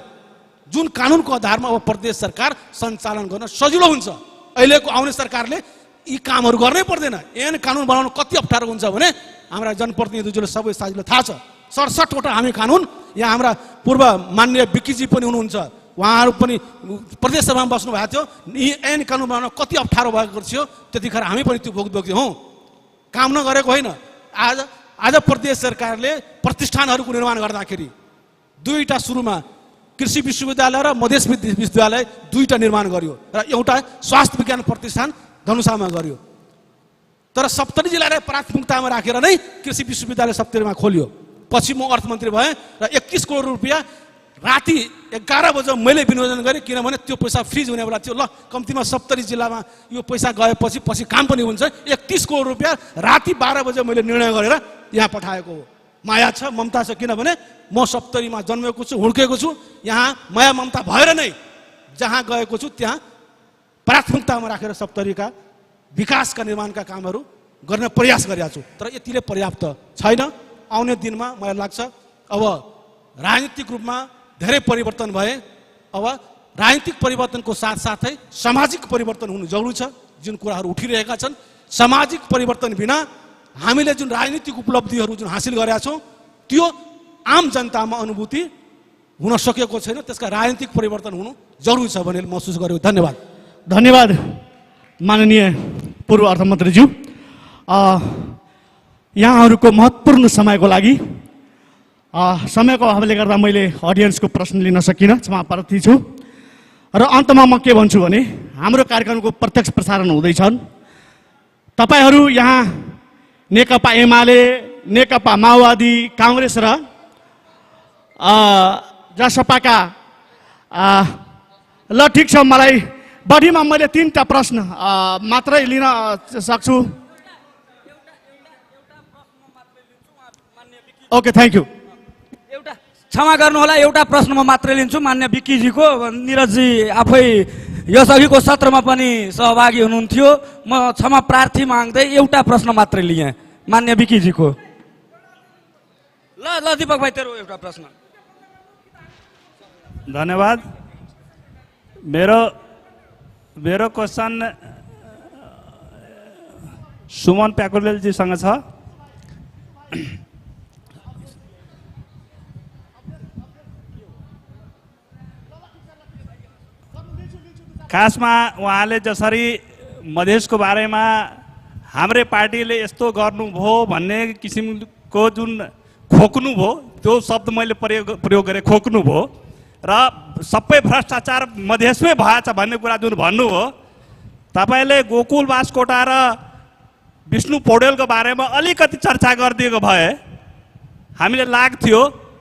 Speaker 5: जुन कानुनको आधारमा अब प्रदेश सरकार सञ्चालन गर्न सजिलो हुन्छ। अहिलेको आउने सरकारले यी कामहरू गर्नै पर्दैन। एन कानुन बनाउनु कति अप्ठ्यारो हुन्छ भने हाम्रा जनप्रतिनिधिहरूले सबै साथीलाई थाहा छ। 67वटा हामी कानुन, यहाँ हाम्रा पूर्व माननीय विकीजी पनि हुनुहुन्छ, उहाँहरू पनि प्रदेश सभामा बस्नु भएको थियो। यी ऐन कानुन बनाउन कति अप्ठ्यारो भएको थियो, त्यतिखेर हामी पनि त्यो भोग्दै हौँ, काम नगरेको होइन। आज प्रदेश सरकारले प्रतिष्ठानहरूको निर्माण गर्दाखेरि 2टा सुरुमा कृषि विश्वविद्यालय र मधेस विश्वविद्यालय 2टा निर्माण गर्यो र एउटा स्वास्थ्य विज्ञान प्रतिष्ठान धनुषामा गर्यो। तर सप्तरी जिल्लालाई प्राथमिकतामा राखेर नै कृषि विश्वविद्यालय सप्तरीमा खोलियो। पछि म अर्थमन्त्री भएँ र 21 करोड रुपियाँ राति 11 बजे मैले विनियोजन गरेँ, किनभने त्यो पैसा फ्रिज हुने बेला थियो। ल कम्तीमा सप्तरी जिल्लामा यो पैसा गएपछि काम पनि हुन्छ। 31 करोड रुपियाँ राति 12 बजे मैले निर्णय गरेर यहाँ पठाएको हो। माया छ, ममता छ, किनभने म सप्तरीमा जन्मेको छु, हुर्केको छु। यहाँ माया ममता भएर नै जहाँ गएको छु त्यहाँ प्राथमिकतामा राखेर सप्तरीका विकासका निर्माणका कामहरू गर्न प्रयास गरेका छु। तर यतिले पर्याप्त छैन। आउने दिनमा मलाई लाग्छ अब राजनीतिक रूपमा धेरै परिवर्तन भए, अब राजनीतिक परिवर्तनको साथसाथै सामाजिक परिवर्तन हुनु जरुरी छ। जुन कुराहरू उठिरहेका छन्, सामाजिक परिवर्तन बिना हामीले जुन राजनीतिक उपलब्धिहरू जुन हासिल गरेका छौँ त्यो आम जनतामा अनुभूति हुन सकेको छैन। त्यसका राजनीतिक परिवर्तन हुनु जरुरी छ भनेर महसुस गरेको। धन्यवाद।
Speaker 1: धन्यवाद माननीय पूर्व अर्थमन्त्रीज्यू, यहाँहरूको महत्त्वपूर्ण समयको लागि। समयको अभावले गर्दा मैले अडियन्सको प्रश्न लिन सकिनँ, क्षमा प्रार्थी छु। र अन्तमा म के भन्छु भने हाम्रो कार्यक्रमको प्रत्यक्ष प्रसारण हुँदैछन्। तपाईँहरू यहाँ नेकपा एमाले, नेकपा माओवादी, काङ्ग्रेस र जसपाका ल ठिक छ, मलाई बढीमा मैले 3टा प्रश्न मात्रै लिन सक्छु। Okay, thank you.
Speaker 6: क्षमा गर्नुहोला, एउटा प्रश्न म मात्रै लिन्छु। मान्य विकीजीको, निरजजी आफै यसअघिको सत्रमा पनि सहभागी हुनुहुन्थ्यो। म क्षमा प्रार्थी माग्दै एउटा प्रश्न मात्रै लिएँ मान्य विकीजीको। ल दीपक भाइ, तेरो एउटा प्रश्न।
Speaker 7: धन्यवाद। मेरो क्वेसन सुमन प्याकुरेलजीसँग छ। खासमा उहाँले जसरी मधेसको बारेमा हाम्रै पार्टीले यस्तो गर्नुभयो भन्ने किसिमको जुन खोक्नुभयो, त्यो शब्द मैले प्रयोग गरेँ, खोक्नुभयो, र सबै भ्रष्टाचार मधेसमै भएछ भन्ने कुरा जुन भन्नुभयो, तपाईँले गोकुल बासकोटा र विष्णु पौडेलको बारेमा अलिकति चर्चा गरिदिएको भए हामीले लाग्थ्यो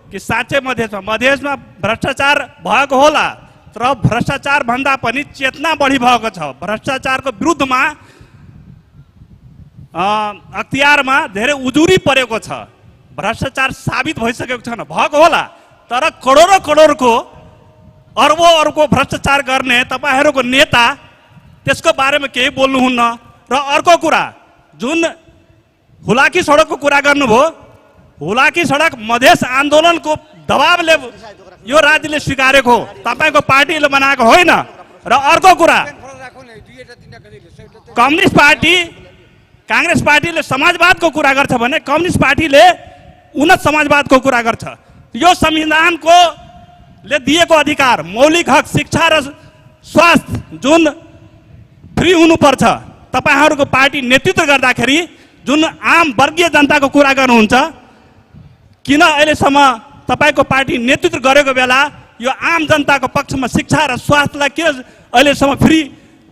Speaker 7: कि साँच्चै मधेसमा भ्रष्टाचार भएको होला, तर भ्रष्टाचार भन्दा पनि चेतना बढी भएको छ। भ्रष्टाचारको विरुद्धमा अख्तियारमा धेरै उजुरी परेको छ। भ्रष्टाचार साबित भइसकेको छैन, भएको होला, तर करोडौँ करोडको अर्बौं भ्रष्टाचार गर्ने तपाईँहरूको नेता त्यसको बारेमा केही बोल्नुहुन्न। र अर्को कुरा, जुन हुलाकी सडकको कुरा गर्नुभयो, हुलाकी सडक मधेस आन्दोलनको दबावले यो राज्यले स्वीकारेको हो, तपाईँको पार्टीले बनाएको होइन। र अर्को कुरा, काङ्ग्रेस पार्टीले समाजवादको कुरा गर्छ भने कम्युनिस्ट पार्टीले उन्नत समाजवादको कुरा गर्छ। यो संविधानको ले दिएको अधिकार, मौलिक हक, शिक्षा र स्वास्थ्य जुन फ्री हुनुपर्छ, तपाईँहरूको पार्टी नेतृत्व गर्दाखेरि जुन आम वर्गीय जनताको कुरा गर्नुहुन्छ, किन अहिलेसम्म तपाईँको पार्टी नेतृत्व गरेको बेला यो आम जनताको पक्षमा शिक्षा र स्वास्थ्यलाई किन अहिलेसम्म फ्री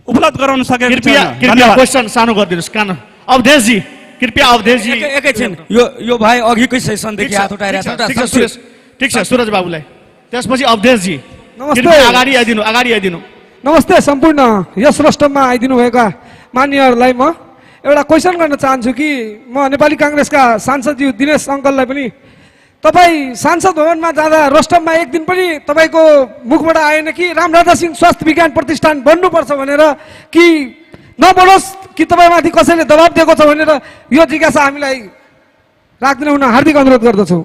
Speaker 7: उपलब्ध गराउन सकेको छैन?
Speaker 1: कृपया क्वेसन सानो गरिदिनुहोस्। कान अवधेशजी, कृपया अवधेशजी
Speaker 6: एकैछिन, यो भाइ अघिकै सेसनदेखि हात उठाइरहेको छ।
Speaker 1: ठिक छ सुरज बाबुलाई, त्यसपछि अवधेशजी अगाडि आइदिनु।
Speaker 8: नमस्ते सम्पूर्ण यस राष्ट्रमा आइदिनु भएका मान्यहरूलाई म एउटा क्वेसन गर्न चाहन्छु कि म नेपाली काङ्ग्रेसका सांसदज्यू दिनेश अङ्कललाई पनि, तपाईँ सांसद भवनमा जाँदा रोस्टममा एक दिन पनि तपाईँको मुखबाट आएन कि रामराजा सिंह स्वास्थ्य विज्ञान प्रतिष्ठान बन्नुपर्छ भनेर, कि नबनोस् कि तपाईँमाथि कसैले दबाब दिएको छ भनेर, यो जिज्ञासा हामीलाई राख्दिन हुन हार्दिक अनुरोध गर्दछु।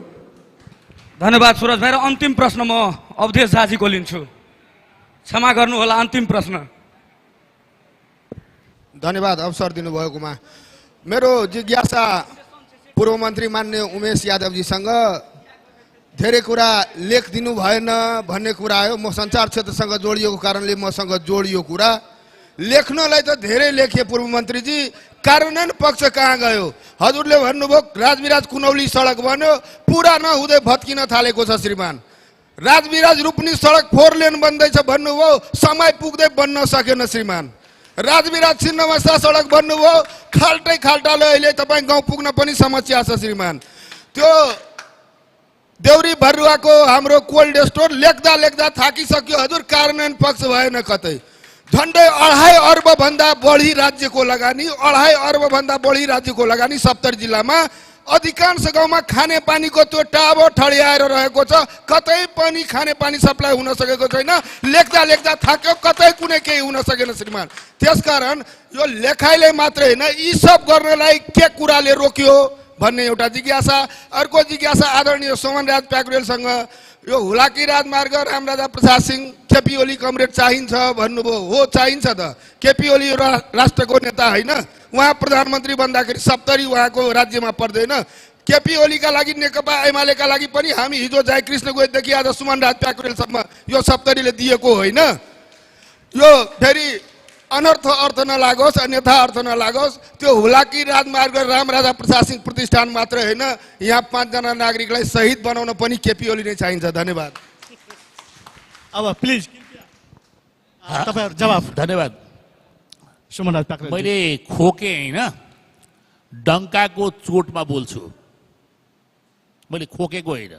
Speaker 6: धन्यवाद सुरज भाइ। र अन्तिम प्रश्न म अवधेश झाजीको लिन्छु। क्षमा गर्नुहोला, अन्तिम प्रश्न।
Speaker 9: धन्यवाद अवसर दिनुभएकोमा। मेरो जिज्ञासा पूर्व मन्त्री मान्य उमेश यादवजीसँग, धेरै कुरा लेखिदिनु भएन भन्ने कुरा आयो। म सञ्चार क्षेत्रसँग जोडिएको कारणले मसँग जोडियो कुरा। लेख्नलाई त धेरै लेखे पूर्व मन्त्रीजी, कार्यान्वयन पक्ष कहाँ गयो? हजुरले भन्नुभयो राजविराज कुनौली सडक बन्यो, पुरा नहुँदै भत्किन थालेको छ श्रीमान। राजविराज रूपनी सडक 4 लेन बन्दैछ भन्नुभयो, समय पुग्दै बन्न सकेन श्रीमान। राजविराज छिन्नमस्ता सडक बन्नुभयो, खाल्टै खाल्टाले अहिले तपाईँ गाउँ पुग्न पनि समस्या छ श्रीमान। त्यो देउरी भरुवाको हाम्रो कोल्ड स्टोर लेख्दा लेख्दा थाकिसक्यो हजुर, कार्यान्वयन पक्ष भएन कतै। झन्डै 2.5 अर्ब भन्दा बढी राज्यको लगानी, 2.5 अर्ब भन्दा बढी राज्यको लगानी 70 जिल्लामा। अधिकांश गाउँमा खानेपानीको त्यो टावर ठडियाएर रहेको छ, कतै पनि खानेपानी सप्लाई हुन सकेको छैन। लेख्दा लेख्दा थाक्यो, कतै कुनै केही हुन सकेन श्रीमान। त्यसकारण यो लेखाइले मात्रै होइन, यी सब गर्नलाई के कुराले रोक्यो भन्ने एउटा जिज्ञासा। अर्को जिज्ञासा आदरणीय सोमनराज प्याकुरेलसँग, यो हुलाकी राजमार्ग रामराजा प्रसाद सिंह केपी ओली कमरेड चाहिन्छ भन्नुभयो। हो चाहिन्छ त, केपी ओली राष्ट्रको नेता होइन, उहाँ प्रधानमन्त्री बन्दाखेरि 70 उहाँको राज्यमा पर्दैन। केपी ओलीका लागि, नेकपा एमालेका लागि पनि हामी हिजो जय कृष्ण गोयदेखि आज सुमनराज प्याकुरेलसम्म यो 70ले दिएको होइन। यो फेरि अनर्थ अर्थ नलागोस्, अन्यथा अर्थ नलागोस्। त्यो हुलाकी राजमार्ग रामराजा प्रसाद सिंह प्रतिष्ठान मात्र होइन, यहाँ 5 जना नागरिकलाई शहीद बनाउन पनि केपी ओली नै चाहिन्छ। धन्यवाद।
Speaker 1: अब प्लिज तपाईँहरू जवाफ।
Speaker 2: धन्यवाद।
Speaker 1: सुमनराज प्याकुरेल।
Speaker 2: मैले खोके होइन, डङ्काको चोटमा बोल्छु। मैले खोकेको होइन,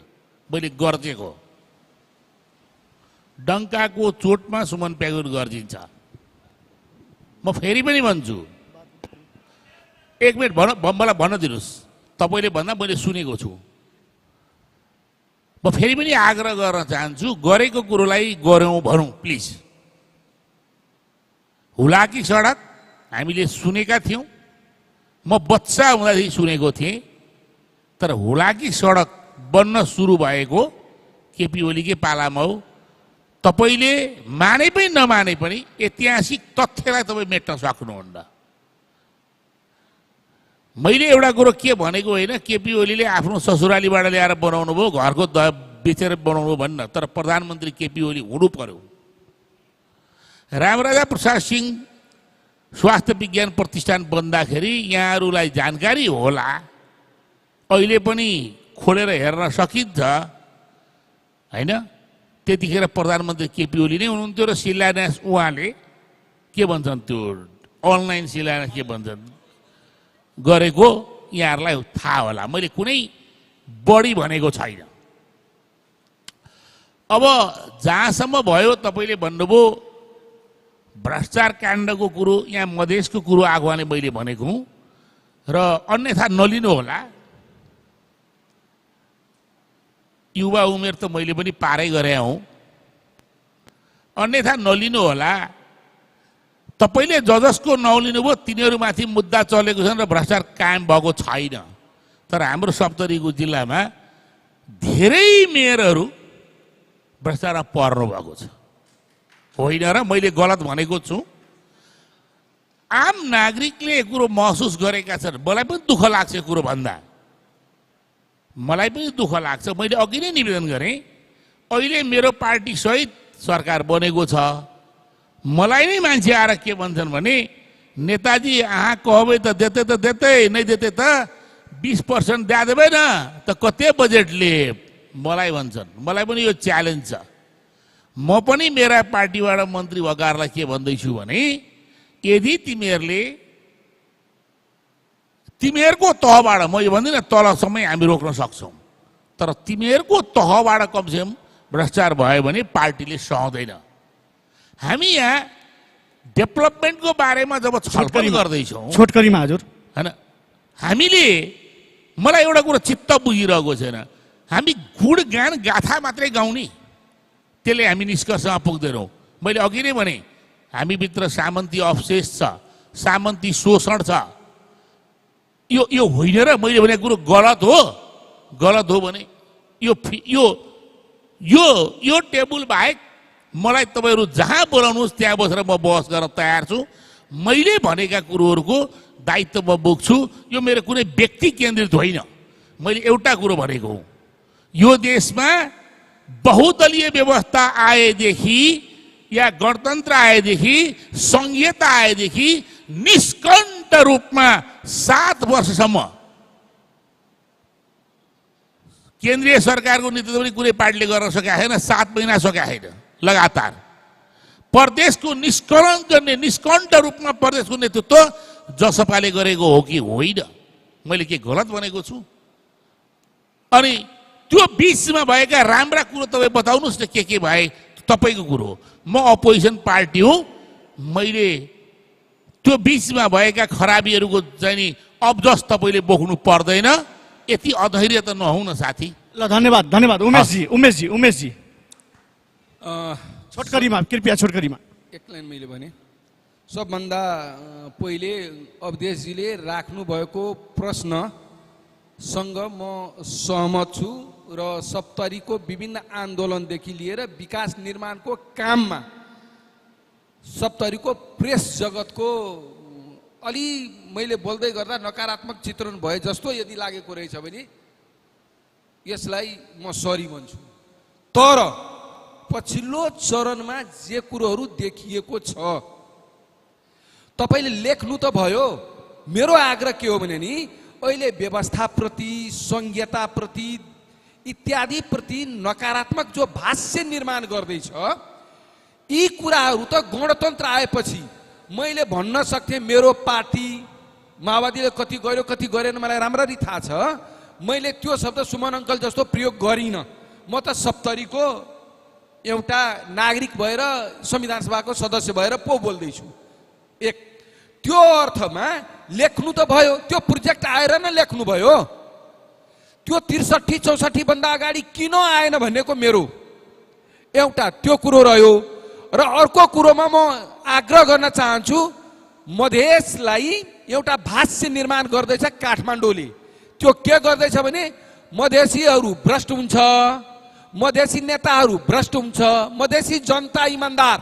Speaker 2: मैले गर्जेको। डङ्काको चोटमा सुमन प्याकुरेल गर्जिन्छ। म फेरि पनि भन्छु, 1 मिनट मलाई भन्न दिनुहोस्। तपाईँले भन्दा मैले सुनेको छु। म फेरि पनि आग्रह गर्न चाहन्छु, गरेको कुरोलाई गऱ्यौँ भनौँ प्लिज। हुलाकी सडक हामीले सुनेका थियौँ, म बच्चा हुँदाखेरि सुनेको थिएँ। तर हुलाकी सडक बन्न सुरु भएको केपी ओलीकै पालामा हो। तपाईँले माने पनि नमाने पनि ऐतिहासिक तथ्यलाई तपाईँ मेट्न सक्नुहुन्न। मैले एउटा कुरो के भनेको होइन, केपी ओलीले आफ्नो ससुरालीबाट ल्याएर बनाउनु भयो, घरको बेचेर बनाउनु भन्न। तर प्रधानमन्त्री केपी ओली हुनु पर्यो। रामराजा प्रसाद सिंह स्वास्थ्य विज्ञान प्रतिष्ठान बन्दाखेरि यहाँहरूलाई जानकारी होला, अहिले पनि खोलेर हेर्न सकिन्छ होइन। त्यतिखेर प्रधानमन्त्री केपी ओली नै हुनुहुन्थ्यो र शिलान्यास उहाँले के भन्छन्, त्यो अनलाइन शिलान्यास के भन्छन् गरेको यहाँहरूलाई थाहा होला। मैले कुनै बढी भनेको छैन। अब जहाँसम्म भयो तपाईँले भन्नुभयो भ्रष्टाचार काण्डको कुरो, यहाँ मधेसको कुरो आएको भने मैले भनेको हुँ र अन्यथा नलिनु होला। युवा उमेर त मैले पनि पारै गरे हुँ, अन्यथा नलिनु होला। तपाईँले जसको नलिनुभयो तिनीहरूमाथि मुद्दा चलेको छन् र भ्रष्टाचार कायम भएको छैन। तर हाम्रो सप्तरीको जिल्लामा धेरै मेयरहरू भ्रष्टाचारमा पर्नु भएको छ होइन र मैले गलत भनेको छु। आम नागरिकले यो कुरो महसुस गरेका छन्। मलाई पनि दुःख लाग्छ यो कुरो भन्दा, मलाई पनि दुःख लाग्छ। मैले अघि नै निवेदन गरेँ, अहिले मेरो पार्टी सहित सरकार बनेको छ। मलाई नै मान्छे आएर के भन्छन् भने, नेताजी अहाँ कहबै त देते नहीं देते त 20% दिया देबै न त कते बजेटले, मलाई भन्छन्। मलाई पनि यो च्यालेन्ज छ। म पनि मेरा पार्टीबाट मन्त्री भएकाहरूलाई के भन्दैछु भने, यदि तिमीहरूको तहबाट, म यो भन्दिनँ तलसम्म हामी रोक्न सक्छौँ, तर तिमीहरूको तहबाट कमसेकम भ्रष्टाचार भयो भने पार्टीले सहँदैन। हामी यहाँ डेभलपमेन्टको बारेमा जब छलफल गर्दैछौँ
Speaker 1: छोटकरीमा हजुर
Speaker 2: होइन, हामीले मलाई एउटा कुरो चित्त बुझिरहेको छैन, हामी गुणगान गाथा मात्रै गाउने, त्यसले हामी निष्कर्षमा पुग्दैनौँ। मैले अघि नै भने हामीभित्र सामन्ती अवशेष छ, सामन्ती शोषण छ, यो होइन र मैले भनेको कुरो गलत हो भने यो टेबल बाहेक मलाई तपाईँहरू जहाँ बोलाउनुहोस् त्यहाँ बसेर म बहस गर्न तयार छु। मैले भनेका कुरोहरूको दायित्व म बोक्छु। यो मेरो कुनै व्यक्ति केन्द्रित होइन, मैले एउटा कुरो भनेको हुँ, यो देशमा बहुदलीय व्यवस्था आएदेखि या गणतन्त्र आएदेखि सङ्घीयता आएदेखि निष्कण्ठ रूपमा 7 वर्षसम्म केन्द्रीय सरकारको नेतृत्व पनि कुनै पार्टीले गर्न सकेका छैन, 7 महिना सकेका छैन लगातार। प्रदेशको निष्कलङ्क निष्कण्ठ रूपमा प्रदेशको नेतृत्व जसपाले गरेको हो कि होइन, मैले के गलत भनेको छु? अनि त्यो बिचमा भएका राम्रा कुरो तपाईँ बताउनुहोस् न, के भए तपाईँको कुरो हो। म अपोजिसन पार्टी हुँ, मैले त्यो बिचमा भएका खराबीहरूको चाहिँ नि अब्जस तपाईँले बोक्नु पर्दैन। यति अधैर्य त नहुन साथी।
Speaker 1: ल धन्यवाद उमेशजी छोटकरीमा कृपया छोटकरीमा
Speaker 3: एक लाइन मैले भने सबभन्दा पहिले अवधेशजीले राख्नु भएको प्रश्नसँग म सहमत छु र सप्तरीको विभिन्न आन्दोलनदेखि लिएर विकास निर्माणको काममा सप्तरीको प्रेस जगतको अलि मैले बोल्दै गर्दा नकारात्मक चित्रण भए जस्तो यदि लागेको रहेछ भने यसलाई म सरी भन्छु। तर पछिल्लो चरणमा जे कुरोहरू देखिएको छ तपाईले लेख्नु त भयो। मेरो आग्रह के हो भने नि अहिले व्यवस्थाप्रति संहिताप्रति इत्यादि प्रति नकारात्मक जो भाष्य निर्माण गर्दैछ यी कुराहरू त गणतन्त्र आएपछि मैले भन्न सक्थे मेरो पार्टी माओवादीले कति गर्यो कति गरेन मलाई राम्ररी थाहा छ। मैले त्यो शब्द सुमन अङ्कल जस्तो प्रयोग गरिनँ। म त सप्तरीको एउटा नागरिक भएर संविधान सभाको सदस्य भएर पो बोल्दैछु। एक त्यो अर्थमा लेख्नु त भयो, त्यो प्रोजेक्ट आएर न लेख्नु भयो। त्यो 63-64 भन्दा अगाडि किन आएन भन्नेको मेरो एउटा त्यो कुरो रह्यो। र अर्को कुरोमा म आग्रह गर्न चाहन्छु, मधेसलाई एउटा भाष्य निर्माण गर्दैछ काठमाडौँले। त्यो के गर्दैछ भने मधेसीहरू भ्रष्ट हुन्छ, मधेसी नेताहरू भ्रष्ट हुन्छ, मधेसी जनता ईमानदार।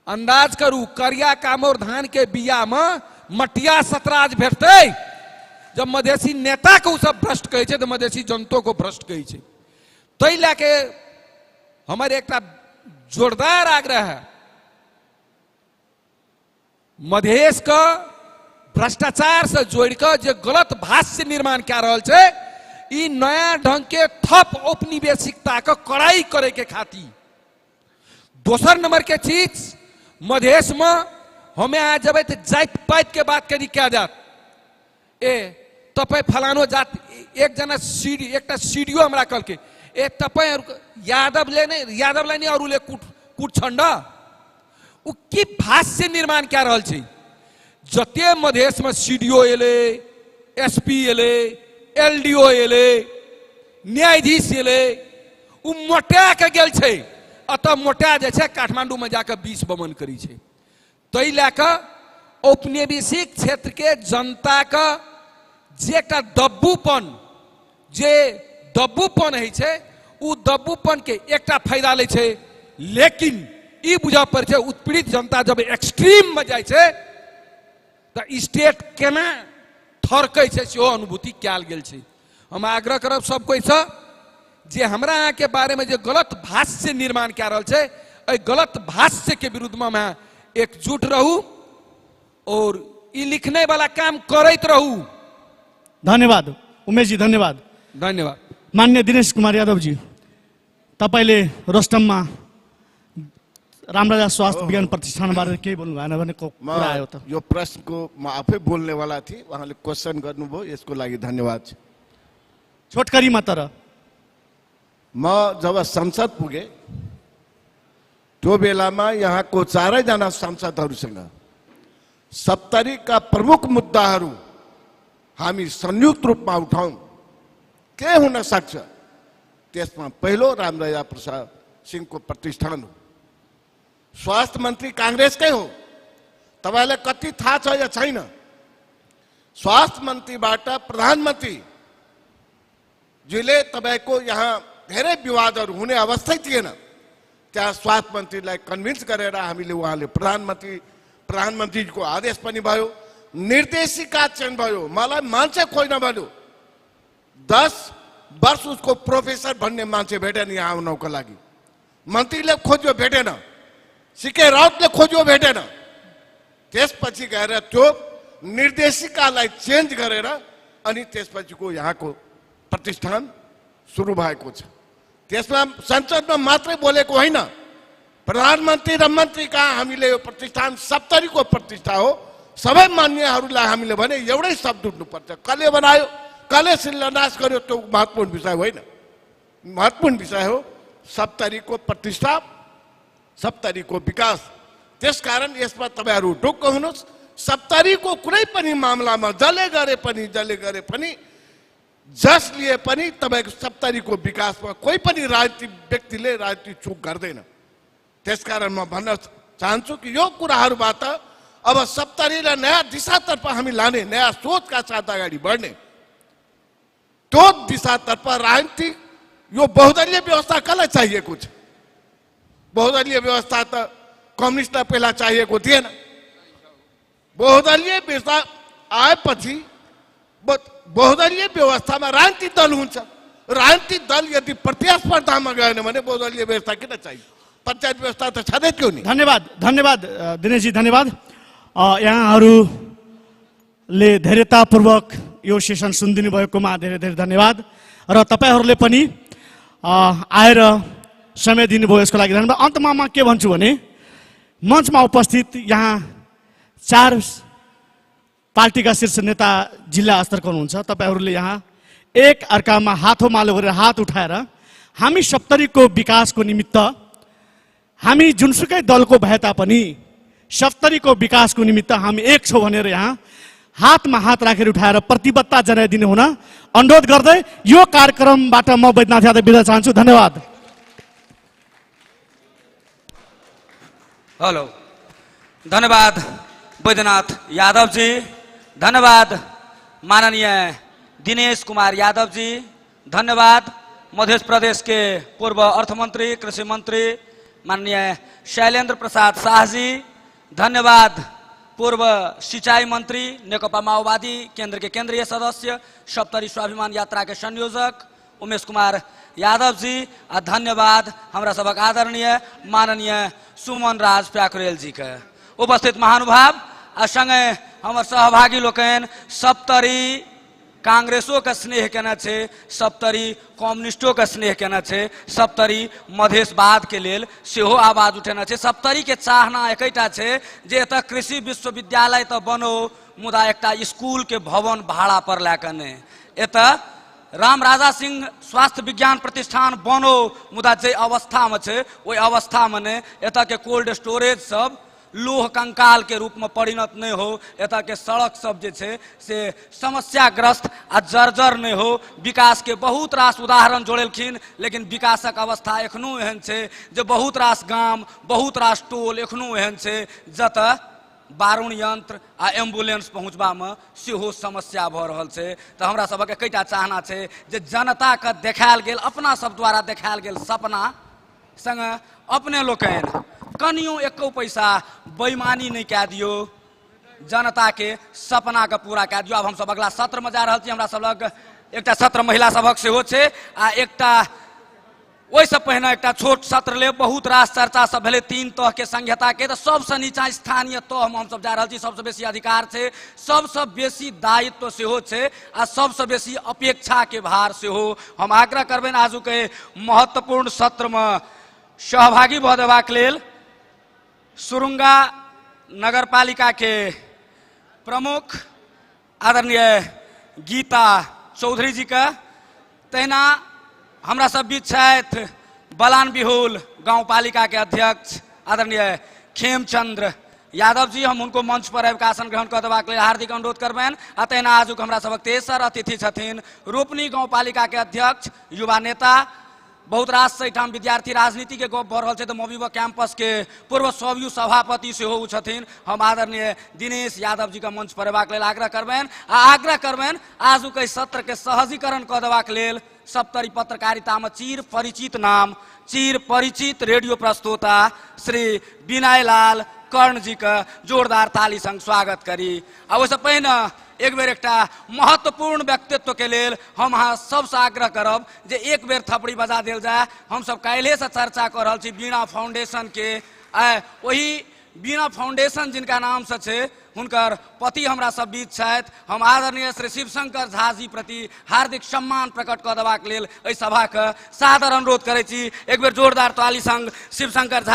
Speaker 3: अंदाज करू करिया कामोर धान के बिया में मटिया सतराज भेटते। जब मधेसी नेता को सब भ्रष्ट कहे तो मधेसी जनता को भ्रष्ट कहे छे। तै लाके हमारे एक जोरदार आग्रह है, मधेश का भ्रष्टाचार से जोड़कर जो गलत भाष्य निर्माण क्या रहा है, ई नया ढंग के थप औपनिवेशिकता का कड़ाई करे के खाती। दूसर नंबर के चीज मधेश में हमें आज जब जात पात के बात करी क्या जात ए तपाई फलानो जात एक जना सीडी एक सीडीओ हमरा कल के ए तपाई यादवले नै अरूले कुट छण्ड उ की भाष्य निर्माण क्या रहल छै। जते मधेश में सीडीओ एले, एसपी एले, एलडीओ एले, न्यायाधीश एले, उ मोटा के गेल छै। अतः मोटा जे छै काठमांडू में जाकर 20 बमन करी छै। तै लाके औपनिवेशिक क्षेत्र के जनता का जेटा दब्बूपन है छै, उ दब्बूपन के एकटा फायदा ले छै। लेकिन ई बुझा पर छै उत्पीड़ित जनता जब एक्सट्रीम में जाय छै त स्टेट केना थरकै छै सेहो अनुभूति कयल गेल छै। हम आग्रह करब सब कोई से जे हमरा यहाँ के बारे में जो गलत भाष्य निर्माण क्या रहा है, ए गलत भाष्य के विरुद्ध में मैं एकजुट रहूं और ई लिखने वाला काम करते रहूं।
Speaker 1: धन्यवाद उमेश जी, धन्यवाद।
Speaker 3: धन्यवाद।
Speaker 1: मान्य दिनेश कुमार यादव जी, तपाईले रोस्टममा रामराजा स्वास्थ्य विज्ञान प्रतिष्ठान बारे केही बोल्नु भएन भने कुरा आयो त।
Speaker 4: यो प्रश्नको म आफै बोल्ने वाला थिए, उहाँले क्वेशन गर्नुभयो, यसको लागि धन्यवाद।
Speaker 1: छोटकरीमा तर
Speaker 4: म जब संसद पुगे त्यो बेलामा यहाँको चारैजना सांसदहरूसँग 70 का प्रमुख मुद्दाहरू हामी संयुक्त रूपमा उठाउँ के हुन सक्छ। त्यसमा पहिलो रामराजा प्रसाद सिंहको प्रतिष्ठान हो। स्वास्थ्य मन्त्री कांग्रेसकै हो। तपाईलाई कति थाहा छ या छैन? स्वास्थ्य मन्त्रीबाट प्रधानमन्त्री जीले तपाईको यहाँ धेरै विवादहरू हुने अवस्था थिएन। त्यहाँ स्वास्थ्य मन्त्रीलाई कन्भिन्स गरेर हामीले उहाँले प्रधानमन्त्रीको आदेश पनि भयो, निर्देशिका चयन भयो। मलाई मान्छे खोज्न भन्यो, 10 वर्ष उसको प्रोफेसर भन्ने मान्छे भेटेन यहाँ आउनको लागि। मन्त्रीले खोज्यो भेटेन, सीके राउतले खोज्यो भेटेन। त्यसपछि गएर त्यो निर्देशिकालाई चेन्ज गरेर अनि त्यसपछिको यहाँको प्रतिष्ठान सुरु भएको छ। त्यसमा संसदमा मात्रै बोलेको होइन, प्रधानमन्त्री र मन्त्री कहाँ हामीले यो प्रतिष्ठान 70 को प्रतिष्ठा हो। सबै मान्यहरूलाई हामीले भने एउटै शब्द उठ्नुपर्छ। कसले बनायो, कसले शिलान्यास गर्यो त्यो महत्त्वपूर्ण विषय होइन। महत्त्वपूर्ण विषय हो 70 को प्रतिष्ठा, 70 को विकास। त्यसकारण यसमा तपाईहरु ढुक्क हुनुहोस्। 70 को कुनै पनि मामलामा जसले गरे पनि जस लिए पनि तपाईको 70 को विकासमा कोही पनि राजनीतिक व्यक्तिले राजनीतिक चुक गर्दैन। त्यसकारण म भन्न चाहन्छु कि यो कुराहरुबाट अब 70 लाई नयाँ दिशातर्फ हामी लाने, नयाँ सोचका साथ अगाडि बढ्ने, त्यो दिशातर्फ राजनीतिक यो बहुदलीय व्यवस्था कसलाई चाहिएको छ? बहुदलीय व्यवस्था त कम्युनिस्टलाई पहिला चाहिएको थिएन। बहुदलीय व्यवस्था आएपछि बहुदलीय व्यवस्थामा राजनीतिक दल हुन्छ। राजनीतिक दल यदि प्रतिस्पर्धामा गएन भने बहुदलीय व्यवस्था किन चाहियो? पञ्चायत व्यवस्था त छँदै थियो नि।
Speaker 1: धन्यवाद दिनेशजी, धन्यवाद। यहाँहरूले धैर्यतापूर्वक यो सेसन सुनिदिनु भएकोमा धेरै धेरै धन्यवाद। र तपाईहरूले पनि आएर समय दिनुभयो यसको लागि धन्यवाद। अन्तमा म के भन्छु भने मञ्चमा उपस्थित यहाँ 4 पार्टीका शीर्ष नेता जिल्ला स्तरको हुनुहुन्छ। तपाईहरूले यहाँ एक अर्कामा हातोमालो गरेर हात उठाएर हामी 70 को विकासको निमित्त हामी जुनसुकै दलको भए तापनि 70 को विकासको निमित्त हामी एक छौं भनेर यहाँ हातमा हात राखेर उठाएर प्रतिबद्धता जनाइदिनु हुन अनुरोध गर्दै यो कार्यक्रमबाट म बैद्यनाथ यादव बिदा चाहन्छु। धन्यवाद।
Speaker 6: हेलो, धन्यवाद बैद्यनाथ यादव जी, धन्यवाद माननीय दिनेश कुमार यादव जी, धन्यवाद मध्य प्रदेश के पूर्व अर्थमंत्री कृषि मंत्री माननीय शैलेंद्र प्रसाद शाह जी, धन्यवाद पूर्व सिंचाई मंत्री नेकपा माओवादी केंद्र के केंद्रीय सदस्य 70 स्वाभिमान यात्रा के संयोजक उमेश कुमार यादव जी, धन्यवाद हमारा सबक आदरणीय माननीय सुमन राज प्याकुरेल जी के उपस्थित महानुभाव संगे हमारे सहभागी लोकन 70 कांग्रेसों का स्नेह केना छे, 70 कम्युनिस्टों का स्नेह केना छे, 70 मधेशवाद के लेल सेहो आवाज उठेना छे। 70 के चाहना एकैटा छे जे एत कृषि विश्वविद्यालय तो बनो मुदा एकटा स्कूल के भवन भाड़ा पर लाकने, एत रामराजा सिंह स्वास्थ्य विज्ञान प्रतिष्ठान बनो मुदा जे अवस्था में छे ओई अवस्था में ने एत के कोल्ड स्टोरेज सब लोह कंकाल के रूप में परिणत नहीं हो, एत के सड़क सब जे छे से समस्याग्रस्त आ जर्जर नहीं हो। विकास के बहुत रास उदाहरण जोड़ेलखिन, लेकिन विकासक अवस्था एखनो एहन छे जे बहुत रास गाम बहुत रास टोल एखनो एहन छे जत बारूण यंत्र आ एम्बुलेंस पहुँचबा में सेहो समस्या भ रहल छे। तो हमरा सबक एकटा चाहना छे जे जनता के देखायल गेल, अपना सब द्वारा देखायल गेल सपना संग अपने लोकन कनियो एको पैसा बेईमानी नहीं कह दियो, जनता के सपना के पूरा कह दियो। अब हम सब अगला सत्र में जा रहा छी, हमरा सब लग एकटा सत्र महिला सबक सेहो छे आ एकटा ओहि से पहिने एकटा छोट सत्र ले बहुत रास चर्चा सब भेले 3 तह के संहिता के, तो सबसे नीचा स्थानीय तह में हम सब जा रहा छी। सबसे बेसी अधिकार छे, सबसे बेसी दायित्व सेहो छे आ सबसे बेसी अपेक्षा के भार सेहो। हम आग्रह करबेन आजू के महत्वपूर्ण सत्र में सहभागी भ देबाक लेल सुरुंगा नगरपालिका के प्रमुख आदरणीय गीता चौधरी जी का, तहिना हमरा सब बीच छथि बलान बिहुल गांव पालिका के अध्यक्ष आदरणीय खेमचंद्र यादव जी, हम उनको मंच पर आबि आसन ग्रहण कर देबाक लेल हार्दिक अनुरोध करबनि। अतः आजुक हमरा सबक तेसर अतिथि छथिन रूपनी गाउँपालिका के अध्यक्ष, युवा नेता, बहुत रास एठाम विद्यार्थी राजनीति के गप भ रहल छै, तो मवीबा कैंपस के पूर्व स्वयं सभापति सेहो उ छथिन। हम आदरणीय दिनेश यादव जी का मंच पर एबाक लेल आग्रह करबनि आ आग्रह करबनि आजुक एहि सत्र के सहजीकरण कऽ देबाक लेल सप्तरी पत्रकारिता में चिर परिचित नाम, चिर परिचित रेडियो प्रस्तोता श्री विनय लाल कर्ण जी का जोरदार ताली संग स्वागत करी। आ ओहिसँ पहिने एक बेर एकटा महत्वपूर्ण व्यक्तित्व के लेल हम अहाँ सबसे आग्रह करब जे एक बेर थपड़ी बजा देल जाए। हम सब काल्हे से चर्चा कर रहल छी बीणा फाउंडेशन के। वही बीणा फाउंडेशन जिनका नाम से छे हुनकर पति हमरा सब बीच छथि। हम आदरणीय श्री शिवशंकर झा जी प्रति हार्दिक सम्मान प्रकट कऽ देबाक लेल एहि सभा के सादर अनुरोध करै छी। एक बेर जोरदार ताली संग शिवशंकर झा